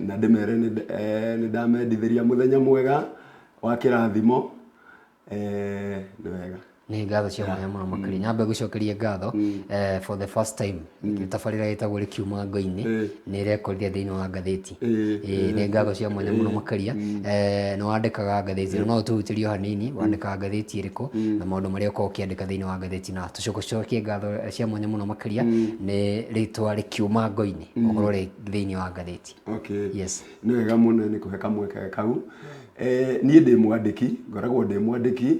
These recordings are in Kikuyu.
Na ndĩmere nĩ ndamendithĩria mũthenya mwega wa kĩrathimo. Nĩ wega. Nĩ ngatho cia mwanya mũno makĩria. Nyambe gũcokeria ngatho for the first time tabarĩra ĩtagwo Rĩkiuma Ngo-inĩ nĩ ĩrekorire thĩinĩ wa ngathĩti. Nĩ ngatho cia mwanya mũno makĩria. Nĩ wandĩkaga ngathĩti, na no ũtũhutĩrie o hanini, wandĩkaga ngathĩti ĩrĩkũ na maũndũ marĩa ũkoragwo ũkĩandĩka thĩinĩ wa ngathĩti, na tũcokie ngatho cia mwanya mũno makĩria nĩ rĩtwa Rĩkiuma Ngo-inĩ gũkorwo rĩ thĩinĩ wa ngathĩti. Okay. Yes. Nĩ wega mũno nĩ kũhe kamweke kau. Niĩ ndĩ mwandĩki, ngoragwo ndĩ mwandĩki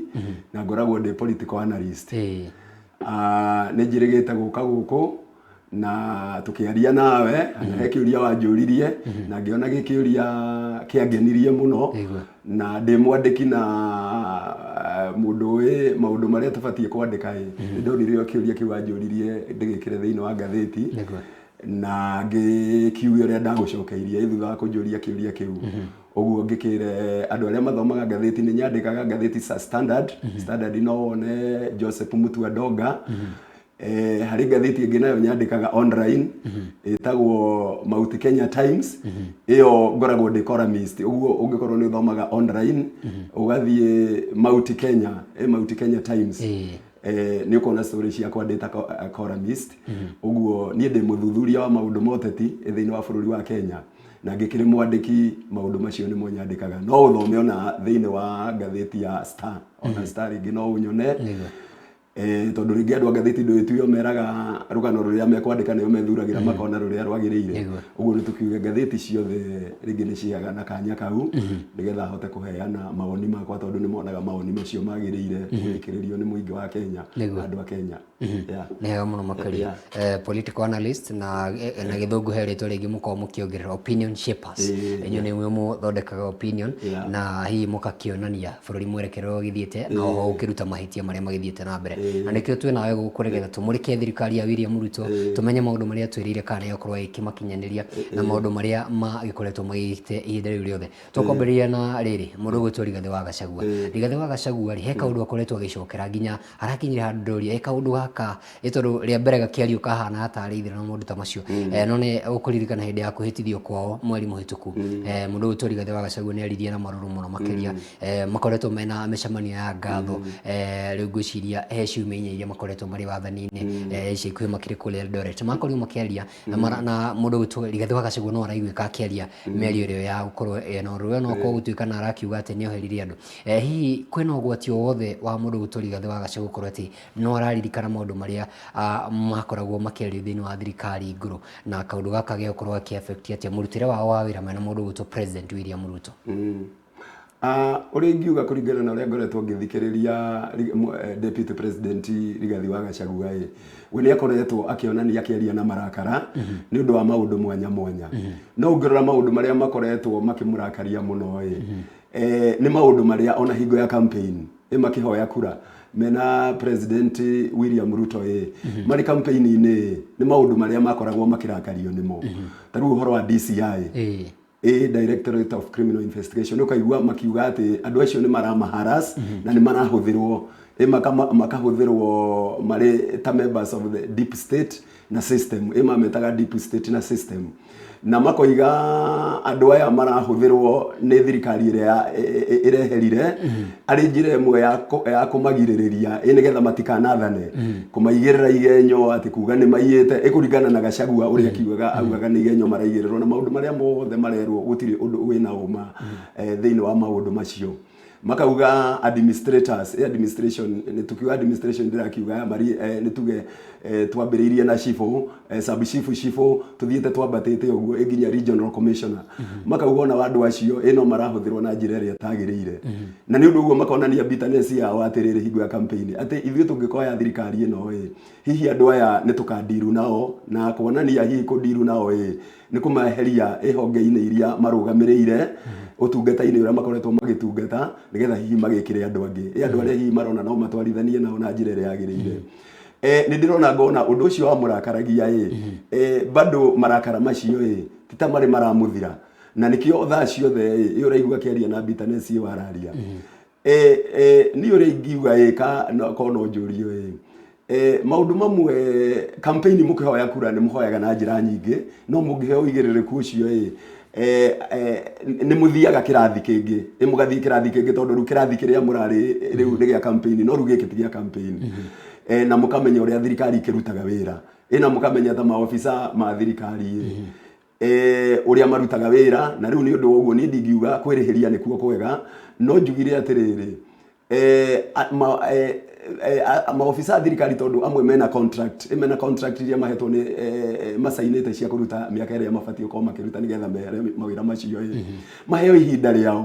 na ngoragwo ndĩ political analyst. Ah, nĩ njĩrĩgĩte gũka gũkũ na tũkĩaria nawe na he kĩũria wanjũririe na ngĩona gĩ kĩũria kĩangenirie mũno. Na ndĩ mwandĩki na mũndũ ũĩ maũndũ marĩa tũbatiĩ kwandĩka ĩ, nĩ ndonire kĩũria kĩu wanjũririe ndĩgĩkĩre thĩinĩ wa ngathĩti na ngĩkiuge ũrĩa ndagũcokeirie thutha wa kũnjũria kĩũria kĩu. Ũguo ngĩkĩre andũ arĩa mathomaga ngathĩti, nĩ nyandĩkaga ngathĩti sa Standard. Standard no wone Joseph Mutua Ndonga. Harĩ ngathĩti ĩngĩ nayo nyandĩkaga online ĩtagwo Mount Kenya Times. Ĩyo ngoragwo ndĩ columnist. Ũguo ũngĩkorwo nĩ ũthomaga online ũgathiĩ Mount Kenya, Mount Kenya Times, nĩ ũkuona story ciakwa ndĩ ta columnist. Ũguo niĩ ndĩ mũthuthuria wa maũndũ ma ũteti thĩinĩ wa bũrũri wa Kenya, na ngĩkĩrĩ mwandĩki, maũndũ macio nĩmo nyandĩkaga. No ũthome ona thĩinĩ wa ngathĩti ya Star, ona Star rĩngĩ no ũnyone. Tondũ rĩngĩ andũ a ngathĩti ndũĩ tuyo meraga rũgano rũrĩa mekwandĩka, nĩo methuragĩra makona rũrĩa rwagĩrĩire. Ũguo nĩ tũkiuge ngathĩti ciothe rĩngĩ nĩ ciheaga na kanya kau nĩgetha hote kũheana mawoni makwa, tondũ nĩ monaga mawoni macio magĩrĩire gũthikĩrĩrio nĩ mũingĩ wa Kenya na andũ a Kenya. Nĩ hega mũno makĩria. Political analyst na na gĩthũngũ he rĩtwa rĩngĩ mũkoragwo mũkĩongerera, opinion shapers. Inyuĩ nĩ mũthondekaga opinion na hihi mũgakĩonania bũrũri mwerekero ũrĩa ũgĩthiĩte, na oho ũkĩruta mahĩtia marĩa magĩthiĩte na mbere. Na nĩkĩo twĩ nawe gũkũ nĩgetha tũmũrĩke thirikari ya William Ruto, tũmenye maũndũ marĩa twĩrĩire kana nĩ akorwo agĩkĩmakinyanĩria, na maũndũ marĩa magĩkoretwo magĩte ihinda rĩu rĩothe. Tũkwambĩrĩria na rĩrĩ, mũndũ ũgwĩtwo Rigathĩ wa Gachagua. Rigathĩ wa Gachagua rĩ, he kaũndũ akoretwo agĩcokera nginya harakinyire handũ ndoria ĩ kaũndũ gaka ĩ, tondũ rĩa mbere gakĩario kahana tarĩ itherũ na maũndũ ta macio. No nĩ ũkũririkana hĩndĩ ya kwĩhĩtithio kwao mweri mũhĩtũku, mũndũ ũgwĩtwo Rigathĩ wa Gachagua nĩ aririe na marũrũ mũno makĩria. Makoretwo mena mĩcemanio ya ngatho. Rĩu ngwĩciria he ciumia 4 iria makoretwo marĩ wathani-inĩ. Ica ikuhĩ makĩrĩ kũrĩa Eldoret makorirwo makĩaria na mũndũ ũgwĩtwo Rigathĩ wa Gachagua no araiguĩka akĩaria mĩario ĩrĩa ya gũkorwo ĩna ũrũrũ, no korwo gũtuĩka na arakiuga atĩ nĩ oheririe andũ. Hihi kwĩna ũgwati o wothe wa mũndũ ũgwĩtwo Rigathĩ wa Gachagua gũkorwo atĩ no araririkana maũndũ marĩa makoragwo makĩario thĩinĩ wa thirikari ngũrũ, na kaũndũ gaka gegũkorwo gakĩ affect atĩa mũrutĩre wao wa wĩra mena mũndũ ũgwĩtwo President William Ruto? Ũrĩa ingiuga kũringana na ũrĩa ngoretwo ngĩthikĩrĩria Deputy President Rigathi wa Gachagua ĩ, we nĩ akoretwo akĩonania akĩaria na marakara nĩ ũndũ wa maũndũ mwanya mwanya. No ũngĩrora maũndũ marĩa makoretwo makĩmũrakaria mũno ĩ, nĩ maũndũ marĩa ona hingo ya campaign ĩ makĩhoya kura mena President William Ruto ĩ, marĩ campaign-inĩ ĩ, nĩ maũndũ marĩa makoragwo makĩrakario nĩmo. Ta rĩu ũhoro wa DCI, ĩ Directorate of Criminal Investigation, ũkaigua makiuga atĩ andũ acio nĩ maramaharas na nĩ marahũthĩrwo ĩ makahũthĩrwo marĩ ta members of the deep state na system, ĩ mametaga deep state na system, na makoiga andũ aya marahũthĩrwo nĩ thirikari ĩrĩa ĩreherire arĩ njĩra ĩmwe ya kũmagirĩrĩria ĩ nĩgetha matikanathane, kũmaigĩrĩra igenyo atĩ kuga nĩ maiyĩte, ĩkũringana na Gachagua ũrĩa akiugaga, augaga nĩ igenyo maraigĩrĩrwo, na maũndũ marĩa mothe marerwo gũtirĩ ũndũ wĩna ũma thĩinĩ wa maũndũ macio. Makauga administrators, administration, nĩ tukiuga administration ndĩrakiuga aya mari nĩ tuge twambĩrĩirie na cibũ, sub chief, cibũ, tũthiĩte twambatĩte ũguo nginya regional commissioner. Makauga ona andũ acio no marahũthĩrwo na njĩra ĩrĩa ĩtagĩrĩire, na nĩ ũndũ ũguo makonania bitterness yao atĩrĩrĩ hingo ya campaign atĩ ithuĩ tũngĩkoya thirikari ĩno ĩ, hihi andũ aya nĩ tũkandiru nao, na kuonania hihi kũndiru nao ĩ nĩ kũmeheria ĩ honge-inĩ iria marũgamĩrĩire ũtungata-inĩ ũrĩa makoretwo magĩtungata, nĩgetha hihi magĩkĩre andũ angĩ, ĩ andũ arĩa hihi marona no matwarithanie nao na njĩra ĩrĩa yagĩrĩire. Nĩ ndĩrona ngona ũndũ ũcio wamũrakaragia ĩ, bado marakara macio ĩ ti ta marĩ maramũthira, na nĩkĩo thaa ciothe ĩ ũraigua akĩaria na bitterness ĩ wararia. Niĩ ũrĩa ingiuga ĩ ka no korwo no njũrio ĩ. Maũndũ mamwe campaign mũkĩhoya kura nĩ mũhoyaga na njĩra nyingĩ, no mũngĩheo ũigĩrĩrĩku ũcio ĩ, nĩ mũthiaga kĩrathi kĩngĩ, ĩ mũgathiĩ kĩrathi kĩngĩ tondũ rĩu kĩrathi kĩrĩa mũrarĩ rĩu nĩ gĩa campaign, no rĩu gĩkĩ ti gĩa campaign. Na mũkamenya ũrĩa thirikari ĩkĩrutaga wĩra, ĩ na mũkamenya ta maobitha ma thirikari ĩ, ũrĩa marutaga wĩra. Na rĩu nĩ ũndũ wa ũguo niĩ ndingiuga kwĩrĩhĩria nĩkuo kwega, no njugire atĩrĩrĩ, maobitha a thirikari tondũ amwe mena contract, mena contract iria mahetwo nĩ macainĩte cia kũruta mĩaka ĩrĩa mabatiĩ gũkorwo makĩruta nĩgetha mehere mawĩra macio ĩ, maheo ihinda rĩao,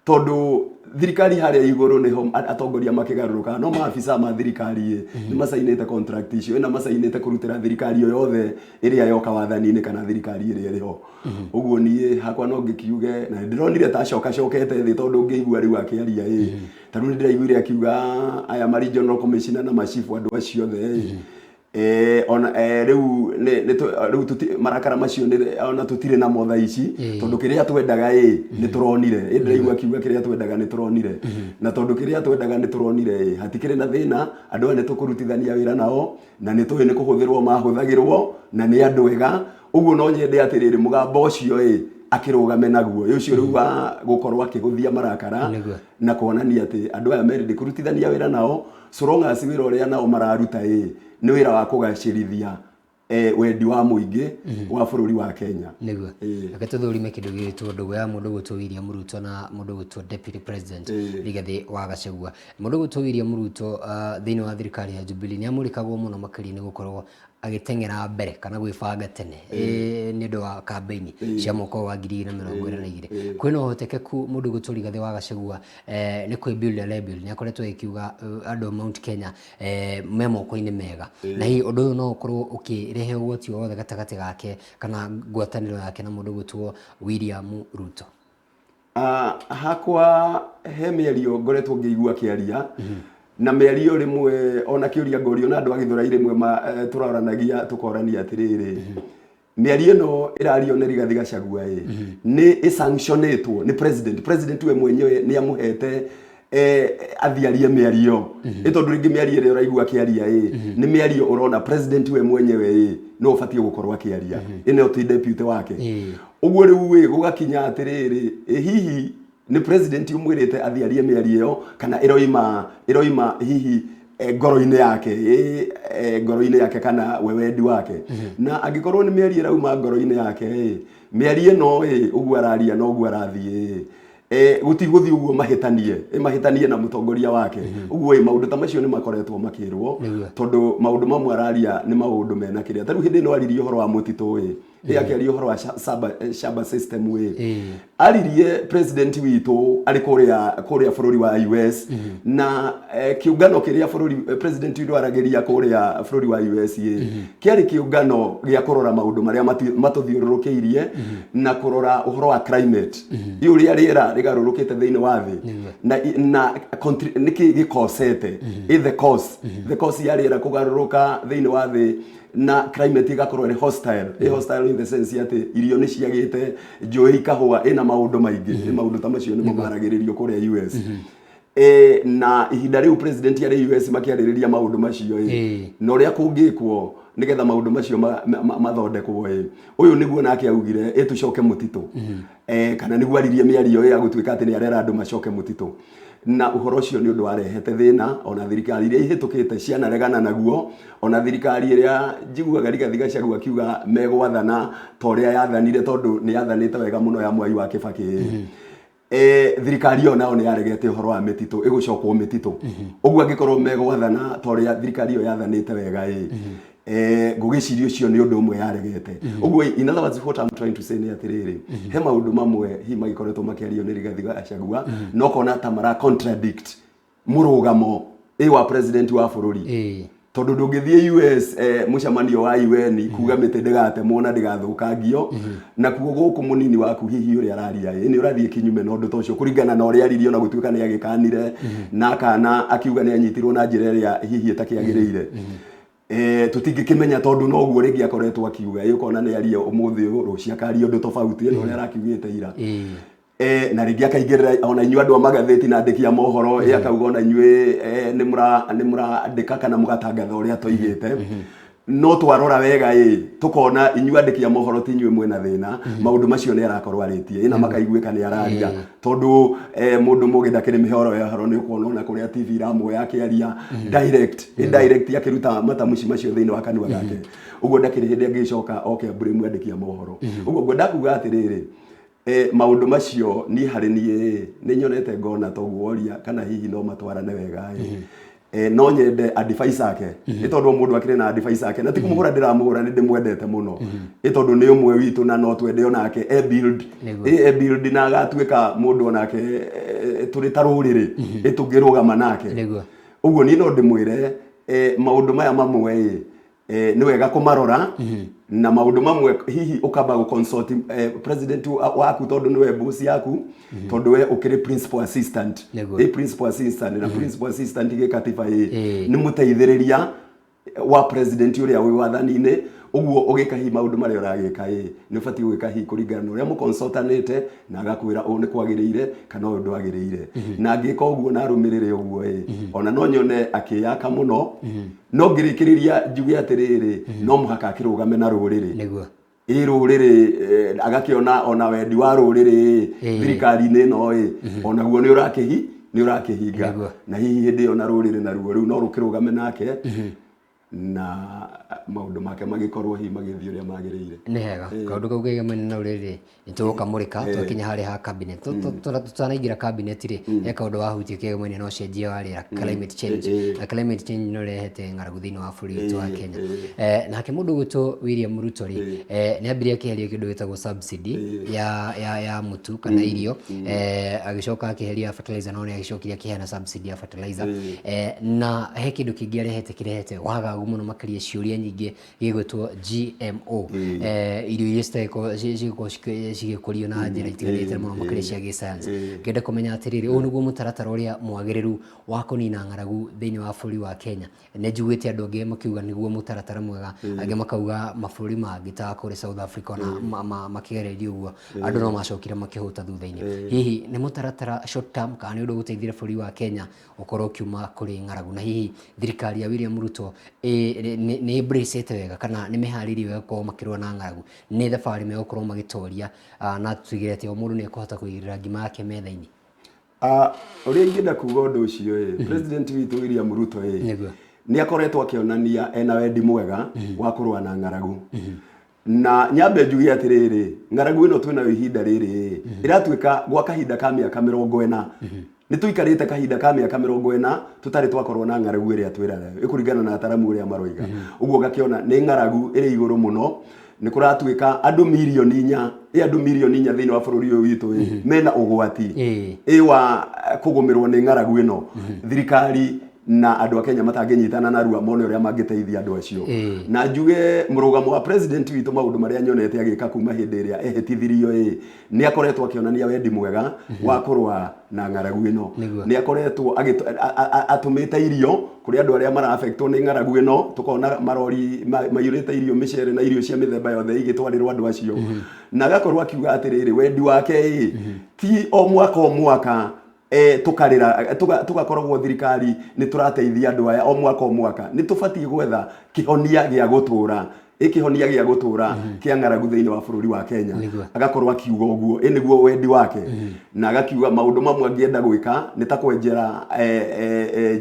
tondũ thirikari harĩa igũrũ nĩho atongoria makĩgarũrũka, no maabitha ma thirikari ĩ nĩ macainĩte contract icio, ĩna macainĩte kũrutĩra thirikari o yothe ĩrĩa yoka wathani-inĩ kana thirikari ĩrĩa ĩrĩ ho. Ũguo niĩ hakwa no ngĩkiuge na ndĩronire ta acoka cokete thĩ, tondũ ngĩigua rĩu akĩaria ĩ, ta rĩu nĩndĩraiguire akiuga aya ma regional commissioner na machifu andũ acio othe ĩ, ona rĩu rĩu marakara macio ona tũtirĩ namo thaa ici, tondũ kĩrĩa twendaga ĩ nĩ tũronire. Ĩ ndĩraigua akiuga kĩrĩa twendaga nĩ tũronire, na tondũ kĩrĩa twendaga nĩ tũronire ĩ, hatikĩrĩ na thĩna. Andũ aya nĩ tũkũrutithania wĩra nao na nĩ tũĩ nĩ kũhũthĩrwo mahũthagĩrwo na nĩ andũ ega. Ũguo no nyende atĩrĩrĩ, mũgambo ũcio ĩ akĩrũgame naguo, ĩ ũcio rĩu wa gũkorwo akĩgũthia marakara na kuonania atĩ andũ aya merĩ kũrutithania wĩra nao, so long as wĩra ũrĩa nao mararuta ĩ nĩ wĩra wa kũgacĩrithia wendi wa mũingĩ wa bũrũri wa Kenya. Nĩguo. Reke tũthũrime kĩndũ gĩgwĩtwo ndũgũ ya mũndũ ũgwĩtwo William Ruto na mũndũ ũgwĩtwo Deputy President Rigathĩ wa Gachagua. Mũndũ ũgwĩtwo William Ruto thĩinĩ wa thirikari ya Jubilee nĩ amũrĩkagwo mũno makĩria nĩ gũkorwo agĩteng'era mbere kana gwĩbanga tene nĩ ũndũ wa kambeini cia mwaka ũyũ wa 2022. Kwĩna ũhotekeku mũndũ ũgwĩtwo Rigathĩ wa Gachagua nĩ kwĩ build a rebuild, nĩ akoretwo agĩkiuga andũ a Mount Kenya me moko-inĩ mega, na hihi ũndũ ũyũ no ũkorwo ũkĩrehe ũgwati o wothe gatagatĩ gake kana ngwatanĩro yake na mũndũ ũgwĩtwo William Ruto? Hakwa he mĩario ngoretwo ngĩigua akĩaria, na mĩario rĩmwe ona kĩũria ngorio na andũ a Gĩthũrai rĩmwe tũroranagia tũkorania atĩrĩrĩ, mĩario ĩno ĩrario nĩ Rigathi Gachagua ĩ nĩ ĩsanctionĩtwo nĩ president, president we mwenyewe nĩ amũhete athiĩ arie mĩario ĩ, tondũ rĩngĩ mĩario ĩrĩa ũraigua akĩaria ĩ nĩ mĩario ũrona president we mwenyewe ĩ no ũbatiĩ gũkorwo akĩaria, ĩno ti deputy wake. Ũguo rĩu ĩ gũgakinya atĩrĩrĩ, ĩ hihi nĩ president ũmwĩrĩte athiĩ arie mĩario ĩyo, kana ĩroima hihi ngoro-inĩ yake, ngoro-inĩ yake kana we wendi wake? Na angĩkorwo nĩ mĩario ĩrauma ngoro-inĩ yake ĩ, mĩario ĩno ĩ ũguo araria na ũguo arathiĩ ĩ, gũtigũthiĩ ũguo mahĩtanie, mahĩtanie na mũtongoria wake. Ũguo ĩ maũndũ ta macio nĩ makoretwo makĩrwo, tondũ maũndũ mamwe araria nĩ maũndũ mena kĩrĩa. Ta rĩu hĩndĩ ĩno aririe ũhoro wa mũtitũ ĩ, akĩaria ũhoro wa shamba system ĩ, aririe president witũ arĩ kũrĩa bũrũri wa US, na kĩũngano kĩrĩa bũrũri president witũ aragĩria kũrĩa bũrũri wa US ĩ kĩarĩ kĩũngano gĩa kũrora maũndũ marĩa matũthiũrũrũkĩirie na kũrora ũhoro wa climate, ĩ ũrĩa rĩera rĩgarũrũkĩte thĩinĩ wa thĩ, na nĩkĩ gĩkosete, ĩ the cause ya rĩera kũgarũrũka thĩinĩ wa thĩ na climate ĩgakorwo ĩrĩ hostile, ĩ hostile in the sense atĩ irio nĩ ciagĩte, njũĩ ikahũa, ĩna maũndũ maingĩ. Ĩ maũndũ ta macio nĩmo maragĩrĩrio kũrĩa US. Na ihinda rĩu president arĩ US makĩarĩrĩria maũndũ macio ĩ, na ũrĩa kũngĩkwo nĩgetha maũndũ macio mathondekwo ĩ, ũyũ nĩguo nake augire ĩ tũcoke mũtitũ, kana nĩguo aririe mĩario ĩ ya gũtuĩka atĩ nĩ arera andũ macoke mũtitũ. Na ũhoro ũcio nĩ ũndũ warehete thĩna, ona thirikari iria ihĩtũkĩte cianaregana naguo, ona thirikari ĩrĩa njiguaga Rigathi Gachagua akiuga megwathana ta ũrĩa yathanire, tondũ nĩ yathanĩte wega mũno ya Mwai wa Kĩbakĩ, thirikari ĩyo nao nĩ yaregete ũhoro wa mĩtitũ ĩgũcokwo mĩtitũ. Ũguo angĩkorwo megwathana ta ũrĩa thirikari ĩyo yathanĩte wega ĩ, ngũgĩciria ũcio nĩ ũndũ ũmwe yaregete. Ũguo in other words, what I'm trying to say nĩ atĩrĩrĩ, he maũndũ mamwe hihi magĩkoretwo makĩario nĩ Rigathi Gachagua no kona ta mara contradict mũrũgamo ĩ wa president wa bũrũri, tondũ ndũngĩthiĩ US mũcemanio wa UN kuga mĩtĩ ndĩgatemwo na ndĩgathũkangio, nakuo gũkũ mũnini waku hihi ũrĩa araria ĩ nĩ ũrathiĩ kinyume na ũndũ ta ũcio, kũringana na ũrĩa aririe, ona gũtuĩka nĩ agĩkanire na akana akiuga nĩ anyitirwo na njĩra ĩrĩa hihi ĩtakĩagĩrĩire. Tũtingĩkĩmenya tondũ noguo rĩngĩ akoretwo akiuga, ĩ ũkona nĩ aria ũmũthĩ ũyũ, rũciũ akaria ũndũ tofauti na ũrĩa arakiugĩte ira. Na rĩngĩ akaingĩrĩra ona inyuĩ andũ a magathĩti na andĩki a mohoro, akauga ona inyuĩ nĩ mũrandĩka kana mũgatangatha ũrĩa toigĩte. No twarora wega ĩ, tũkona inyuĩ andĩki a mohoro ti inyuĩ mwĩna thĩna. Maũndũ macio nĩ arakorwo arĩtie ĩ na makaiguĩka nĩ araria, tondũ mũndũ mũgĩ ndakĩrĩ mĩhoro ya horo. Nĩ ũkuona ona kũrĩa TV iramuoya akĩaria direct, direct akĩruta matamuci macio thĩinĩ wa kanua gake ũguo, ndakĩrĩ hĩndĩ angĩcoka oke ambure andĩki a mohoro ũguo. Ngwenda kuga atĩrĩrĩ, maũndũ macio niĩ harĩ niĩ nĩ nyonete ngona toguo woria kana hihi no matwarane wega ĩ. No nyende advice ake, nĩ tondũ o mũndũ akĩrĩ na advice ake, na ti kũmũhũra ndĩramũhũra, nĩ ndĩmwendete mũno, ĩ tondũ nĩ ũmwe witũ na no twende onake e build, ĩ e build na agatuĩka mũndũ onake, tũrĩ ta rũrĩrĩ ĩ tũngĩrũgama nake. Ũguo niĩ no ndĩmwĩre, maũndũ maya mamwe ĩ, nĩ wega kũmarora, na maũndũ mamwe hihi ũkamba gũ consult president waku, tondũ nĩwe boss yaku, tondũ we ũkĩrĩ principal assistant. Ĩ principal assistant, na principal assistant gĩkatiba ĩ nĩ mũteithĩrĩria wa president ũrĩa wĩ wathani-inĩ. Ũguo ũgĩka hihi maũndũ marĩa ũragĩka ĩ, nĩ ũbatiĩ gwĩka hihi kũringana na ũrĩa mũconsultanĩte, na agakwĩra ũũ nĩ kwagĩrĩire kana ũyũ ndwagĩrĩire. Na angĩka ũguo na arũmĩrĩre ũguo ĩ, ona no nyone akĩyaka mũno. No ngĩrĩkĩrĩria njuge atĩrĩrĩ, no mũhaka akĩrũgame na rũrĩrĩ. Ĩ rũrĩrĩ, agakĩona ona wendi wa rũrĩrĩ thirikari-inĩ ĩno ĩ, onaguo nĩ ũrakĩhi nĩ ũrakĩhinga. Na hihi hĩndĩ ĩyo na rũrĩrĩ naruo rĩu no rũkĩrũgame nake na maũndũ make magĩkorwo hihi magĩthiĩ ũrĩa magĩrĩire. Nĩ hega. Kaũndũ kau kegemania na rũrĩrĩ nĩ tũgũkamũrĩka twakinya harĩa ha cabinet. Tũtanaingĩra cabinet rĩ, he kaũndũ wahutia kegemania na ũcenjia wa rĩera, climate change. Na climate change nĩ ũrehete ng'aragu thĩinĩ wa bũrũri witũ wa Kenya. Nake mũndũ ũgwĩtwo William Ruto rĩ, nĩ ambirie akĩheria kĩndũ gĩtagwo subsidy ya mũtu kana irio, agĩcoka akĩheria fertilizer, no nĩ agĩcokire akĩheana subsidy ya fertilizer. Na he kĩndũ kĩngĩ arehete kĩrehete wagagu mũno makĩria, ciũria nyingĩ, gĩgwĩtwo GMO, irio iria citagĩkorwo cigĩkorwo cigĩkũrio na njĩra itiganĩte mũno makĩria cia gĩsayansi. Ngĩenda kũmenya atĩrĩrĩ, ũyũ nĩguo mũtaratara ũrĩa mwagĩrĩru wa kũnina ng'aragu thĩinĩ wa bũrũri wa Kenya? Nĩ njiguĩte andũ angĩ makiuga nĩguo mũtaratara mwega, angĩ makauga mabũrũri mangĩ ta kũrĩa South Africa ona makĩgereria ũguo, andũ no macokire makĩhũta thutha-inĩ. Hihi nĩ mũtaratara short term kana nĩ ũndũ ũgũteithia bũrũri wa Kenya ũkorwo ũkiuma kũrĩ ng'aragu? Na hihi thirikari ya William Ruto nĩ embrace wega kana nĩ meharĩirie wega gũkorwo makĩrũa na ng'aragu? Nĩ thabarĩ megũkorwo magĩtoria, na tũtigĩrĩre atĩ o mũndũ nĩ ekũhota kũigĩrĩra ngima yake metha-inĩ? Ũrĩa ingĩenda kuga ũndũ ũcio ĩ, president witũ William Ruto ĩ, nĩ akoretwo akĩonania ena wendi mwega wa kũrũa na ng'aragu. Na nyambe njuge atĩrĩrĩ, ng'aragu ĩno twĩnayo ihinda rĩrĩ ĩratuĩka gwa kahinda ka mĩaka 40. Nĩ tũikarĩte kahinda ka mĩaka 40 tũtarĩ twakorwo na ng'aragu ĩrĩa twĩnayo, ĩkũringana na ataramu ũrĩa maroiga. Ũguo ũgakĩona nĩ ng'aragu ĩrĩ igũrũ mũno. Nĩ kũratuĩka andũ mirioni 4 ĩ, andũ mirioni 4 thĩinĩ wa bũrũri ũyũ witũ ĩ, mena ũgwati ĩ wa kũgũmĩrwo nĩ ng'aragu ĩno. Thirikari na andũ a Kenya matangĩnyitana narua mone ũrĩa mangĩteithia andũ acio. Na njuge mũrũgamo wa president witũ, maũndũ marĩa nyonete agĩka kuma hĩndĩ ĩrĩa ehĩtithirio ĩ, nĩ akoretwo akĩonania wendi mwega wa kũrũa na ng'aragu ĩno. Nĩ akoretwo atũmĩte irio kũrĩ andũ arĩa mara-affectwo nĩ ng'aragu ĩno, tũkona marori maiyũrĩte irio, mĩcere na irio cia mĩthemba yothe igĩtwarĩrwo andũ acio. Na agakorwo akiuga atĩrĩrĩ, wendi wake ĩ ti o mwaka o mwaka, tukarĩra tugakoragwo thirikari nĩ tũrateithia andũ aya o mwaka o mwaka. Nĩ tũbatiĩ gwetha kĩhonia gĩa gũtũra, ĩ kĩhonia gĩa gũtũra kĩa ng'aragu thĩinĩ wa bũrũri wa Kenya. Agakorwo akiuga ũguo, ĩ nĩguo wendi wake. Na agakiuga maũndũ mamwe angĩenda gwĩka nĩ ta kwenjera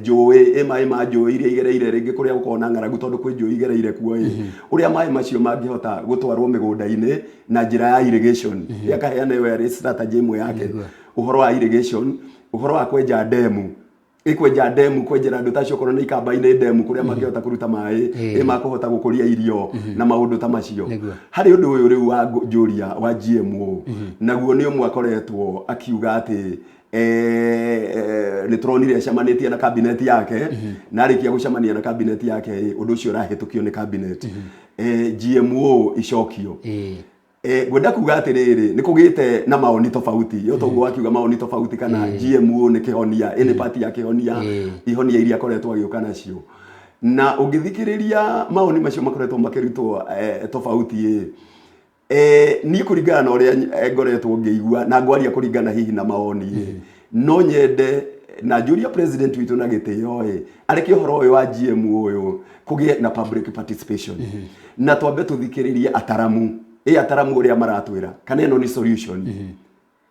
njũĩ, ĩ maĩ ma njũĩ iria igereire rĩngĩ kũrĩa gũkoragwo na ng'aragu, tondũ kwĩ njũĩ igereire kuo ĩ, ũrĩa maĩ macio mangĩhota gũtwarwo mĩgũnda-inĩ na njĩra ya irrigation. Akaheana ĩyo ĩrĩ strategy ĩmwe yake. Ũhoro wa irrigation, ũhoro wa kwenja ndemu, ĩkwenja ndemu, kwenjera andũ ta acio okorwo nĩ ikamba-inĩ ndemu kũrĩa mangĩhota kũruta maĩ ĩ makũhota gũkũria irio na maũndũ ta macio. Harĩ ũndũ ũyũ rĩu wa njũria wa GMO, naguo nĩ ũmwe akoretwo akiuga atĩ nĩ tũronire acemanĩtie na kabineti yake, na arĩkia gũcemania na kabineti yake ĩ, ũndũ ũcio ũrahĩtũkio nĩ kabineti, GMO icokio. Ngwenda kuga atĩrĩrĩ, nĩ kũgĩte na maoni tofauti yo, toguo wakiuga maoni tofauti kana GMO nĩ kĩhonia, ĩ nĩ part ya kĩhonia, ihonia iria akoretwo agĩũka nacio. Na ũngĩthikĩrĩria maoni macio makoretwo makĩrutwo tofauti ĩ. Niĩ kũringana na ũrĩa ngoretwo ngĩigua na ngwaria kũringana hihi na mawoni ĩ, no nyende na njũria president witũ na gĩtĩo ĩ, areke ũhoro ũyũ wa GMO ũyũ kũgĩe na public participation, na twambe tũthikĩrĩrie ataramu, ĩ ataramu ũrĩa maratwĩra kana ĩno nĩ solution.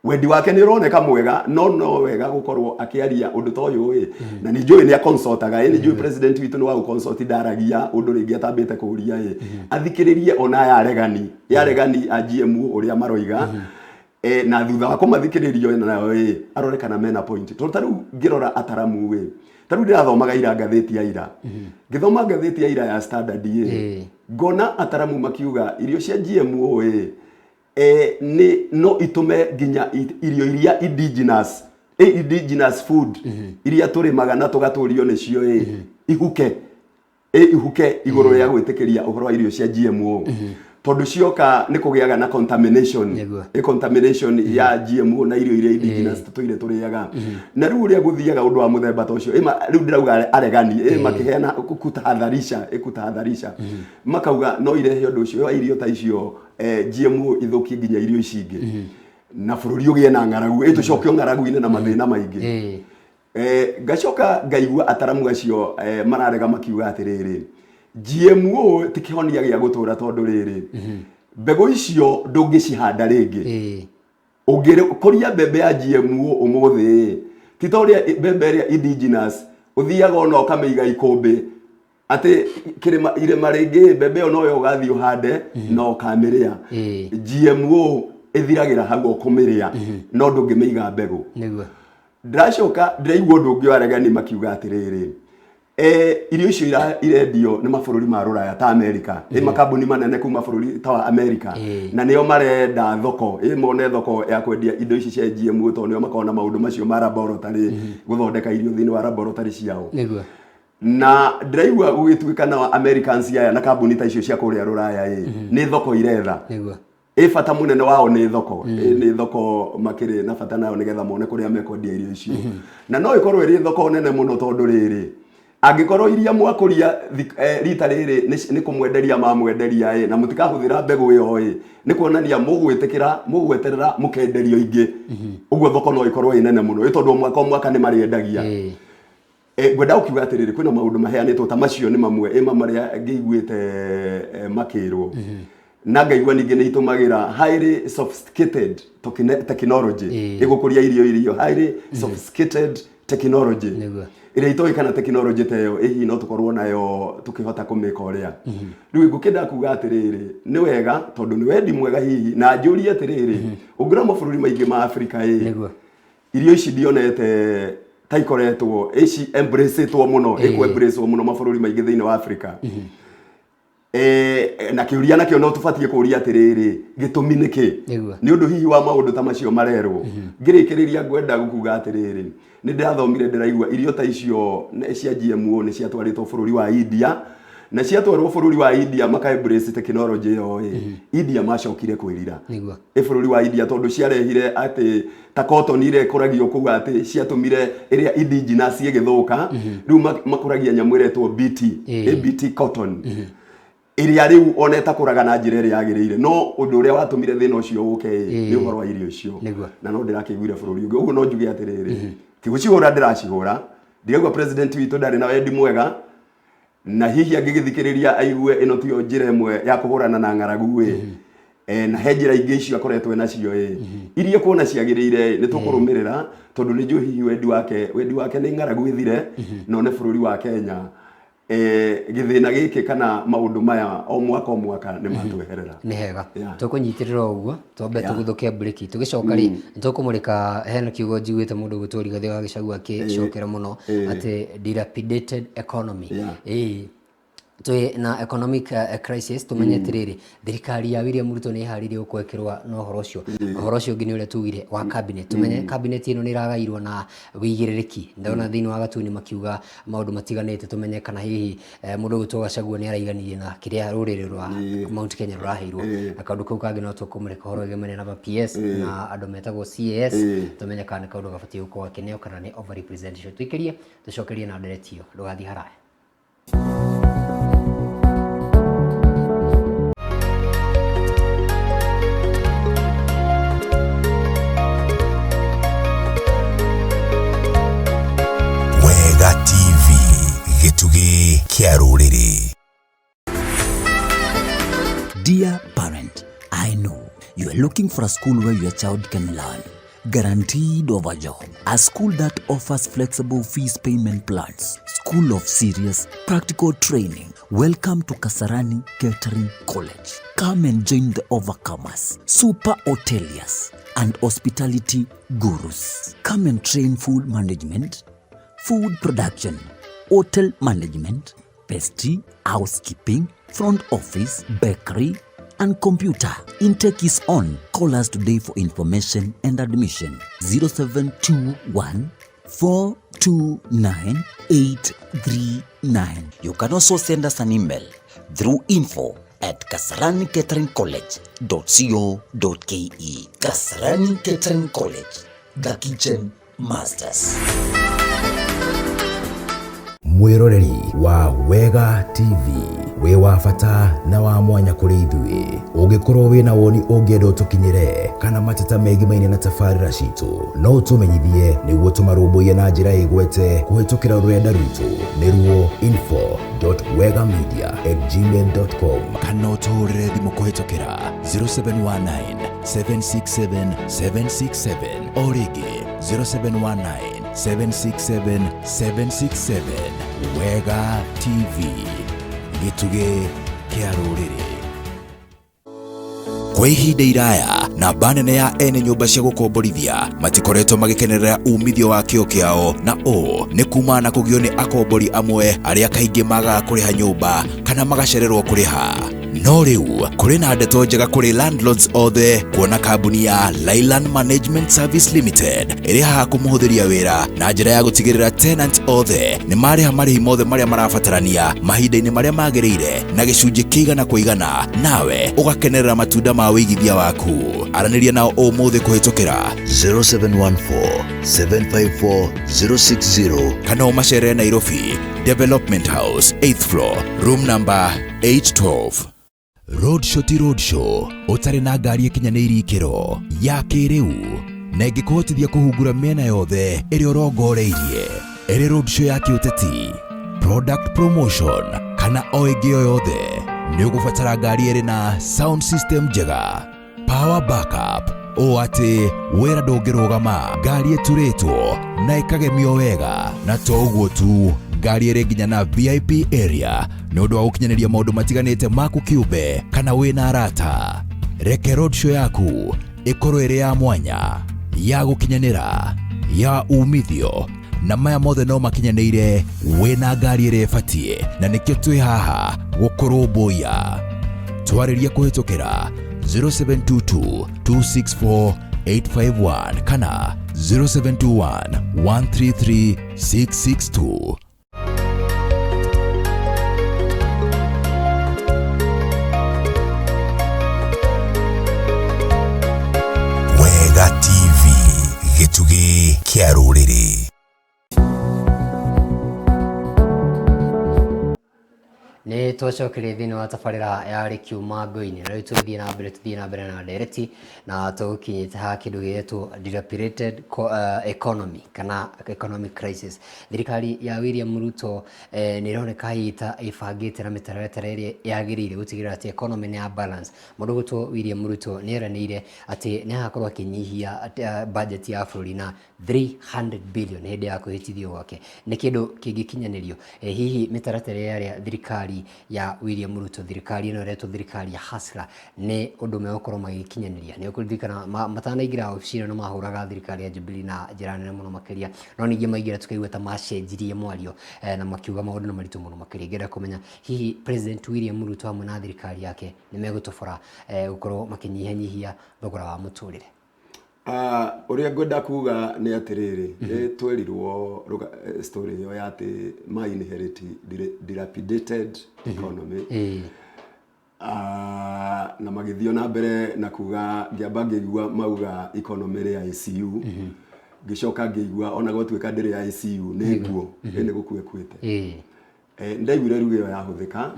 Wendi wake nĩ ũroneka mwega, no no wega gũkorwo akĩaria ũndũ ta ũyũ ĩ, na nĩ njũĩ nĩ aconsultaga ĩ, nĩ njũĩ president witũ nĩ wa gũconsult, ndaragia ũndũ rĩngĩ atambĩte kũũria ĩ, athikĩrĩrie ona aya aregani, ĩ aregani a GMO ũrĩa maroiga, na thutha wa kũmathikĩrĩria nayo ĩ, arore kana mena point. Tondũ ta rĩu ngĩrora ataramu ĩ, ta rĩu ndĩrathomaga ira ngathĩti ya ira, ngĩthoma ngathĩti ya ira ya Standard ĩ, ngona ataramu makiuga irio cia GMO ĩ, nĩ no itũme nginya irio iria indigenous, indigenous food iria tũrĩmaga na tũgatũrio nĩcio ĩ, ihuke, ihuke igũrũ rĩa gwĩtĩkĩria ũhoro wa irio cia GMO, tondũ cioka nĩ kũgĩaga na contamination, contamination ya GMO na irio iria indigenous tũtũire tũrĩaga. Na rĩu ũrĩa gũthiaga ũndũ wa mũthemba ta ũcio, rĩu ndĩrauga aregani makĩheana kutahadharisha, kutahadharisha, makauga no irehe ũndũ ũcio wa irio ta icio, GMO ithũkie nginya irio ici ingĩ, na bũrũri ũgĩe na ng'aragu, tũcokio ng'aragu-inĩ na mathĩna maingĩ. Ngacoka ngaigua ataramu acio mararega makiuga atĩrĩrĩ, GMO ti kĩhonia gĩa gũtũra, tondũ rĩrĩ, mbegũ icio ndũngĩcihanda rĩngĩ. Ũngĩkũria mbembe ya GMO ũmũthĩ, ti ta ũrĩa mbembe ĩrĩa indigenous ũthiaga ona ũkamĩiga ikũmbĩ atĩ kĩrĩma irĩma rĩngĩ, mbembe ĩyo noyo ũgathiĩ ũhande na ũkamĩrĩa. GMO ĩthiragĩra hau ũkũmĩrĩa, no ndũngĩmĩiga mbegũ. Ndĩracoka ndĩraigua ũndũ ũngĩ wa aregani makiuga atĩrĩrĩ, irio icio irendio nĩ mabũrũri ma rũraya ta Amerika, makambuni manene kuma bũrũri ta wa Amerika, na nĩo marenda thoko, mone thoko ya kwendia indo ici cia GMO, tondũ nĩo makoragwo na maũndũ macio ma laboratory, gũthondeka irio thĩinĩ wa laboratory ciao. Na ndĩraigua gũgĩtuĩka na Americans aya na kambuni ta icio cia kũrĩa rũraya nĩ thoko iretha. Ĩ bata mũnene wao nĩ thoko, nĩ thoko makĩrĩ na bata nayo, nĩgetha mone kũrĩa mekwendia irio icio. Na no ĩkorwo ĩrĩ thoko nene mũno, tondũ rĩrĩ, angĩkorwo iria mwakũria rita rĩrĩ nĩ kũmwenderia mamwenderia ĩ, na mũtikahũthĩra mbegũ ĩyo ĩ, nĩ kuonania mũgwĩtĩkĩra mũgweterera mũkenderio ingĩ. Ũguo thoko no ĩkorwo ĩ nene mũno, ĩ tondũ o mwaka o mwaka nĩ marĩendagia. Ngwenda gũkiuga atĩrĩrĩ, kwĩna maũndũ maheanĩtwo ta macio nĩ mamwe ĩma marĩa ngĩiguĩte makĩrwo, na ngaigua ningĩ nĩ itũmagĩra highly sophisticated technology ĩgũkũria irio highly sophisticated technology ĩrĩa itoĩ kana technology ta ĩyo ĩ hihi no tũkorwo nayo tũkĩhota kũmĩka ũrĩa rĩu. Ngũkĩenda kuga atĩrĩrĩ, nĩ wega tondũ nĩ wendi mwega hihi, na njũrie atĩrĩrĩ, ũngĩrora mabũrũri maingĩ ma Afrika ĩ, irio ici ndionete ta ikoretwo ici embraceitwo mũno, ĩkũ embracewo mũno mabũrũri maingĩ thĩinĩ wa Afrika. Na kĩũria nakĩo no tũbatiĩ kũũria atĩrĩrĩ, gĩtũmi nĩ kĩ? Nĩ ũndũ hihi wa maũndũ ta macio marerwo. Ngĩrĩkĩrĩria ngwenda gũkuga atĩrĩrĩ, nĩ ndĩrathomire ndĩraigua irio ta icio cia GMO nĩ ciatwarĩtwo bũrũri wa India, na ciatwarwo bũrũri wa India maka embrace technology ĩyo ĩ, India macokire kwĩrira. Ĩ bũrũri wa India, tondũ ciarehire atĩ ta cotton ĩrĩa ĩkũragio kũu, atĩ ciatũmire ĩrĩa indigenous ĩgĩthũka. Rĩu makũragia nyamũ ĩretwo BT, ABT cotton, ĩrĩa rĩu ona ĩtakũraga na njĩra ĩrĩa yagĩrĩire. No ũndũ ũrĩa watũmire thĩna ũcio ũke ĩ, nĩ ũhoro wa irio icio. Na no ndĩrakĩiguire bũrũri ũngĩ. Ũguo no njuge atĩrĩrĩ, ti gũcihũra ndĩracihũra, ndiraigua president witũ ndarĩ na wendi mwega, na hihi angĩgĩthikĩrĩria aigue ĩno tiyo njĩra ĩmwe ya kũhũrana na ng'aragu ĩ, na he njĩra ingĩ icio akoretwo nacio ĩ, iria kuona ciagĩrĩire ĩ, nĩ tũkũrũmĩrĩra, tondũ nĩ njũĩ hihi wendi wake nĩ ng'aragu ĩthire, na one bũrũri wa Kenya gĩthĩna gĩkĩ kana maũndũ maya o mwaka o mwaka nĩ matweherera. Nĩ hega. Tũkũnyitĩrĩra o ũguo, twambe tũguthũke mburĩki, tũgĩcoka rĩ, nĩ tũkũmũrĩka. Hena kiugo njiguĩte mũndũ ũgwĩtwo Rigathĩ wa Gachagua akĩcokera mũno atĩ dilapidated economy. Ĩĩ twĩ na economic crisis. Tũmenye atĩrĩrĩ, thirikari ya William Ruto nĩ ĩharĩirie gũkorwo ĩkĩrũa na ũhoro ũcio. Ũhoro ũcio ũngĩ nĩ ũrĩa tugire wa cabinet, tũmenye cabinet ĩno nĩ ĩragairwo na wĩigĩrĩrĩki. Ndona thĩinĩ wa gatuni makiuga maũndũ matiganĩte, tũmenye kana hihi mũndũ ũgwĩtwo Gachagua nĩ araiganirie na kĩrĩa rũrĩrĩ rwa Mount Kenya rũraheirwo. Na kaũndũ kau kangĩ no tũkũmũrĩka ũhoro wĩgemania na ma PS na andũ metagwo CAS, tũmenye kana nĩ kaũndũ gabatiĩ gũkorwo gakĩneo kana nĩ over representation. Tũikĩrie tũcokerie na ndereti ĩyo, ndũgathiĩ haraya. Kĩa rũrĩrĩ. Dear parent, I know you are looking for a school where your child can learn, guaranteed of a job, a school that offers flexible fees payment plans, school of serious practical training. Welcome to Kasarani Catering College. Come and join the overcomers, super hoteliers, and hospitality gurus. Come and train food management, food production, hotel management, pastry, housekeeping, front office, bakery, and computer. Intake is on. Call us today for information and admission. 0721 429 839. You can also send us an email through info@kasaranicateringcollege.co.ke. Kasarani Catering College, the kitchen masters. Mwĩroreri wa Wega TV, wĩ wa bata na wa mwanya kũrĩ ithuĩ. Ũngĩkorwo wĩna woni ũngĩenda ũtũkinyĩre kana mateta megimaine na tabarĩra citũ, no ũtũmenyithie nĩguo tũmarũmbũiye na njĩra ĩgwete kũhĩtũkĩra rũrenda rwitũ, nĩruo info.wegamedia@gmail.com, kana ũtũhũrĩre thimũ kũhĩtũkĩra 0719 767 767, o rĩngĩ 0719 767 767. Wega TV, gĩtugĩ kĩa rũrĩrĩ. Kwa ihinda iraya, namba nene ya ene nyũmba cia gũkomborithia matikoretwo magĩkenerera umithio wa kĩo kĩao, na ũũ nĩ kumana na kũgio nĩ akombori amwe arĩa kaingĩ magaga kũrĩha nyũmba kana magacererwo kũrĩha. No rĩu kũrĩ na ndeto njega kũrĩ landlords othe, kuona kambuni ya Lailand Management Service Limited ĩrĩ haha kũmũhũthĩria wĩra na njĩra ya gũtigĩrĩra tenant othe nĩ marĩha marĩhi mothe marĩa marabatarania mahinda-inĩ marĩa magĩrĩire na gĩcunjĩ kĩigana kwa igana, nawe ũgakenerera matunda ma wĩigithia waku. Aranĩria nao ũmũthĩ kũhĩtũkĩra 0714 754 060 kana ũmacerere Nairobi, Development House, 8th floor, room number 812. Roadshow ti roadshow ũtarĩ na ngari ĩkinyanĩirie ikĩro ya kĩrĩu na ĩngĩkũhotithia kũhungura mĩena yothe ĩrĩa ũrongoreirie, ĩrĩ roadshow ya kĩũteti, product promotion, kana o ĩngĩ o yothe. Nĩ ũgũbatara ngari ĩrĩ na sound system njega, power backup, ũũ atĩ wĩra ndũngĩrũgama, ngari ĩturĩtwo na ĩkagemio wega, na to ũguo tu, ngari ĩrĩ nginya na VIP area nĩ ũndũ wa gũkinyanĩria maũndũ matiganĩte maku kĩũmbe kana wĩna arata. Reke roadshow yaku ĩkorwo ĩrĩ ya mwanya, ya gũkinyanĩra, ya umithio, na maya mothe no makinyanĩire wĩna ngari ĩrĩa ĩbatiĩ, na nĩkĩo twĩ haha gũkũrũmbũiya. Twarĩrie kũhĩtũkĩra 0722 264 851 kana 0721 133 662. Wega TV, gĩtugĩ kĩa rũrĩrĩ. Nĩ twacokeria thĩinĩ wa tabarĩra ya Rĩkiuma Ngũinĩ, na rĩu tũgĩthiĩ na mbere, tũthiĩ na mbere na ndereti, na tũgũkinyĩte haha kĩndũ gĩgĩtwo dilapidated economy kana economic crisis. Thirikari ya William Ruto nĩ ĩroneka hihi ta ĩbangĩte na mĩtaratara ĩrĩa yagĩrĩire gũtigĩrĩra atĩ economy nĩ ya balance. Mũndũ ũgwĩtwo William Ruto nĩ eranĩire atĩ nĩ agakorwo akĩnyihia budget ya bũrũri na 300 billion hĩndĩ ya kwĩhĩtithio gwake. Nĩ kĩndũ kĩngĩkinyanĩrio? Hihi mĩtaratara ĩrĩa thirikari ya William Ruto, thirikari ĩno ĩretwo thirikari ya Hustler, nĩ ũndũ megũkorwo magĩkinyanĩria? Nĩ ũkũririkana matanaingĩra obici ĩno nĩ mahũraga thirikari ya Jubilee na njĩra nene mũno makĩria, no ningĩ maingĩra tũkaigua ta macenjirie mwario na makiuga maũndũ nĩ maritũ mũno makĩria. Ngĩenda kũmenya hihi President William Ruto hamwe na thirikari yake nĩ megũtobora gũkorwo makĩnyihanyihia thogora wa mũtũrĩre. Ũrĩa ngwenda kuga nĩ atĩrĩrĩ, nĩ twerirwo story ĩyo ya atĩ ma inherit dilapidated economy. Na magĩthiĩ na mbere na kuga, ngĩamba ngĩigua mauga economy ĩrĩ ICU, ngĩcoka ngĩigua ona gwatuĩka ndĩrĩ ICU, nĩ nguo nĩ gũkua ĩkuĩte. Ndaiguire ruga ĩyo yahũthĩka.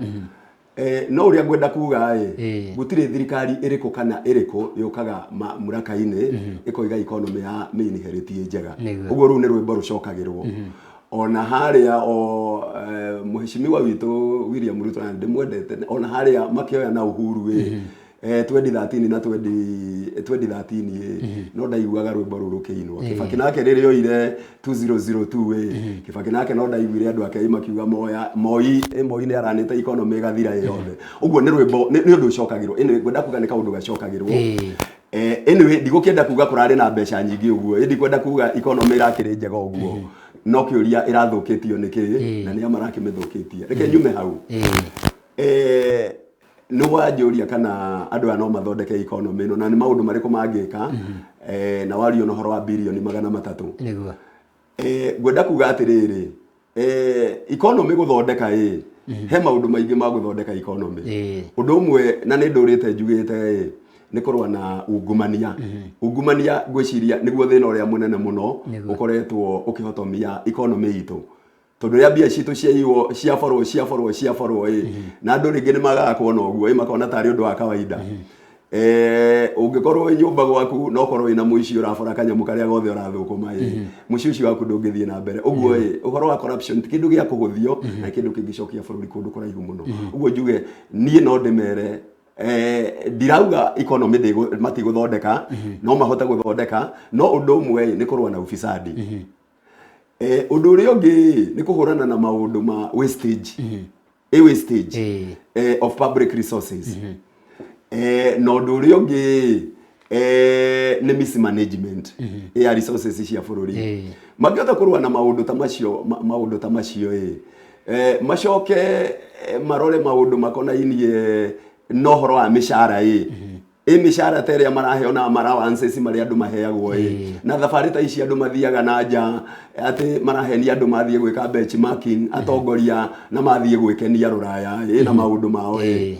No ũrĩa ngwenda kuga ĩ, gũtirĩ thirikari ĩrĩkũ kana ĩrĩkũ yũkaga mũraka-inĩ ĩkoiga economy ya mĩ inherit ĩ njega. Ũguo rũu nĩ rwĩmbo rũcokagĩrwo. Ona harĩa o mheshimiwa witũ William Ruto, na ndĩmwendete, ona harĩa makĩoya na Uhuru ĩ 2013 na 20 2013 ĩ, no ndaiguaga rwĩmbo rũu rũkĩinwo. Kibaki nake rĩrĩa oire 2002 ĩ, Kibaki nake no ndaiguire andũ ake makiuga moya Moi ĩ, Moi nĩ aranĩte economy ĩgathira ĩ yothe. Ũguo nĩ rwĩmbo, nĩ ũndũ ũcokagĩrwo. Anyway, ngwenda kuga nĩ kaũndũ gacokagĩrwo. Anyway, ndigũkĩenda kuga kũrarĩ na mbeca nyingĩ ũguo, ĩ ndikwenda kuga economy ĩrakĩrĩ njega ũguo, no kĩũria, ĩrathũkĩtio nĩ kĩ na nĩa marakĩmĩthũkĩtie? Reke nyume hau. Nĩ wanjũria kana andũ aya no mathondeke economy ĩno na nĩ maũndũ marĩkũ mangĩka, na wario na ũhoro wa 300 birioni. Ngwenda kuga atĩrĩrĩ, economy gũthondeka ĩ, he maũndũ maingĩ ma gũthondeka economy. Ũndũ ũmwe, na nĩ ndũrĩte njugĩte ĩ, nĩ kũrũa na ungumania. Ungumania ngwĩciria nĩguo thĩna ũrĩa mũnene mũno ũkoretwo ũkĩhotomia economy itũ, tondũ rĩrĩa mbia citũ ciaiywo, ciaborwo, ciaborwo, ciaborwo ĩ, na andũ rĩngĩ nĩ magaga kuona ũguo ĩ, makona tarĩ ũndũ wa kawaida. Ũngĩkorwo wĩ nyũmba gwaku na ũkorwo wĩna mũici ũrabora kanyamũ karĩa gothe ũrathũkũma ĩ, mũciĩ ũcio waku ndũngĩthiĩ na mbere. Ũguo ĩ, ũhoro wa corruption ti kĩndũ gĩa kũhũthio na kĩndũ kĩngĩcokia bũrũri kũndũ kũraihu mũno. Ũguo njuge niĩ no ndĩmere, ndirauga economy matigũthondeka, no mahote gũthondeka, no ũndũ ũmwe ĩ, nĩ kũrũa na ufisadi. Ũndũ ũrĩa ũngĩ ĩ, nĩ kũhũrana na maũndũ ma wastage, ĩ wastage of public resources. Na ũndũ ũrĩa ũngĩ nĩ mismanagement ya resources cia bũrũri. Mangĩhota kũrũa na maũndũ ta macio, maũndũ ta macio ĩ, macoke marore maũndũ makonainie na ũhoro wa mĩcara ĩ, mĩcara ta ĩrĩa maraheo na allowances marĩa andũ maheagwo ĩ, na thabarĩ ta ici andũ mathiaga na nja, atĩ marahenia andũ mathiĩ gwĩka benchmarking, atongoria na mathiĩ gwĩkenia rũraya ĩ na maũndũ mao ĩ.